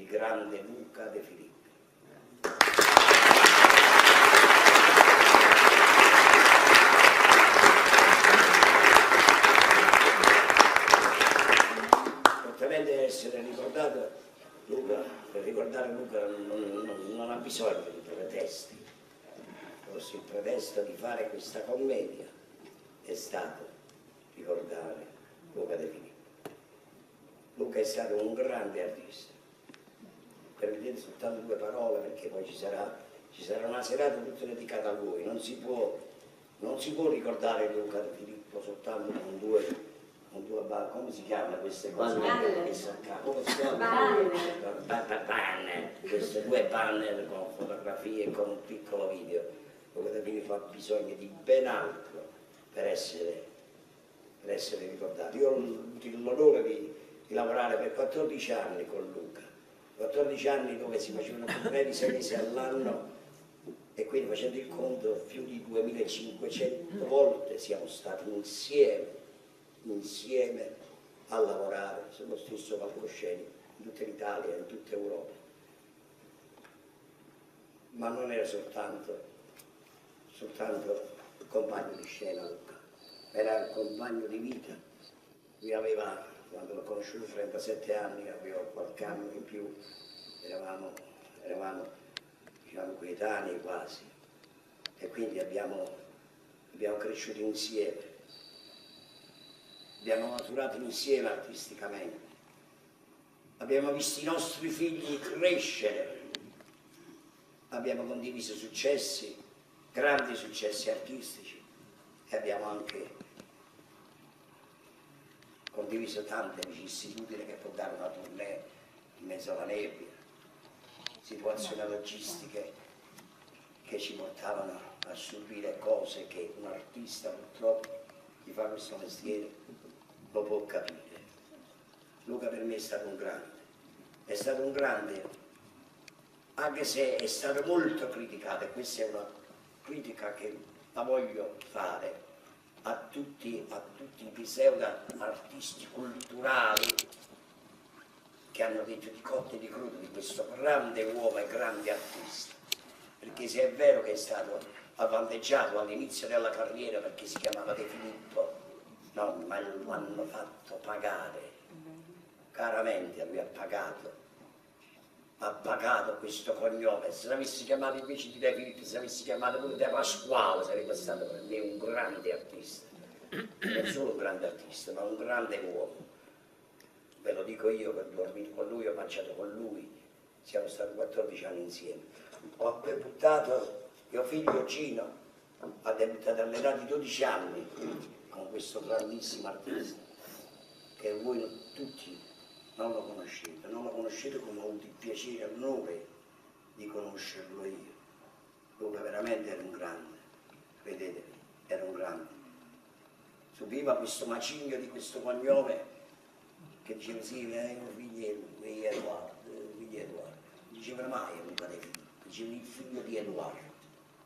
Il grande Luca De Filippo. Certamente essere ricordato Luca, per ricordare Luca non, non, non ha bisogno di pretesti. Forse il pretesto di fare questa commedia è stato ricordare Luca De Filippo. Luca è stato un grande artista. Permettete soltanto due parole perché poi ci sarà, ci sarà una serata tutta dedicata a lui. Non si può, non si può ricordare Luca De Filippo soltanto con due, con due come si chiamano queste cose? Banner. Come si chiamano? Banner. Banner. Queste due banner con fotografie e con un piccolo video. Luca De Filippo ha bisogno di ben altro per essere, per essere ricordato. Io ho avuto l'onore di, di lavorare per 14 anni con Luca, 14 anni dove si facevano tournée di 6 mesi all'anno e quindi facendo il conto più di 2500 volte siamo stati insieme, insieme a lavorare sullo stesso palcoscenico in tutta l'Italia, in tutta Europa. Ma non era soltanto, soltanto il compagno di scena Luca, era il compagno di vita. Lui aveva, quando l'ho conosciuto, 37 anni, avevo qualche anno in più, eravamo, eravamo diciamo, coetanei quasi, e quindi abbiamo, abbiamo cresciuto insieme, abbiamo maturato insieme artisticamente, abbiamo visto i nostri figli crescere, abbiamo condiviso successi, grandi successi artistici e abbiamo anche condiviso tante vicissitudini che può dare una tournée in mezzo alla nebbia, situazioni logistiche che ci portavano a subire cose che un artista purtroppo chi fa questo mestiere lo può capire. Luca per me è stato un grande, è stato un grande anche se è stato molto criticato, e questa è una critica che la voglio fare a tutti, a tutti i pseudo artisti culturali che hanno detto di cotte e di crudo di questo grande uomo e grande artista. Perché se è vero che è stato avvantaggiato all'inizio della carriera perché si chiamava De Filippo, no, ma lo hanno fatto pagare. Caramente lui ha pagato, ha pagato questo cognome. Se l'avessi chiamato invece di De Filippo, se l'avessi chiamato pure De Pasquale, sarebbe stato per me un grande artista. Non solo un grande artista, ma un grande uomo. Ve lo dico io che ho dormito con lui, ho mangiato con lui, siamo stati 14 anni insieme. Ho debuttato, mio figlio Gino ha debuttato all'età di 12 anni con questo grandissimo artista che voi tutti non lo conoscete, non lo conoscete come ho avuto il piacere e l'onore di conoscerlo io. Luca veramente era un grande, credetemi, era un grande. Subiva questo macigno di questo cognome che diceva sì, è un figlio di Edoardo, figlio di Edoardo. Non diceva mai Luca De Filippo, diceva il figlio di Edoardo.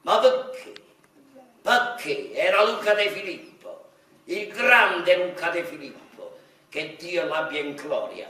Ma perché? Perché era Luca De Filippo, il grande Luca De Filippo, che Dio l'abbia in gloria.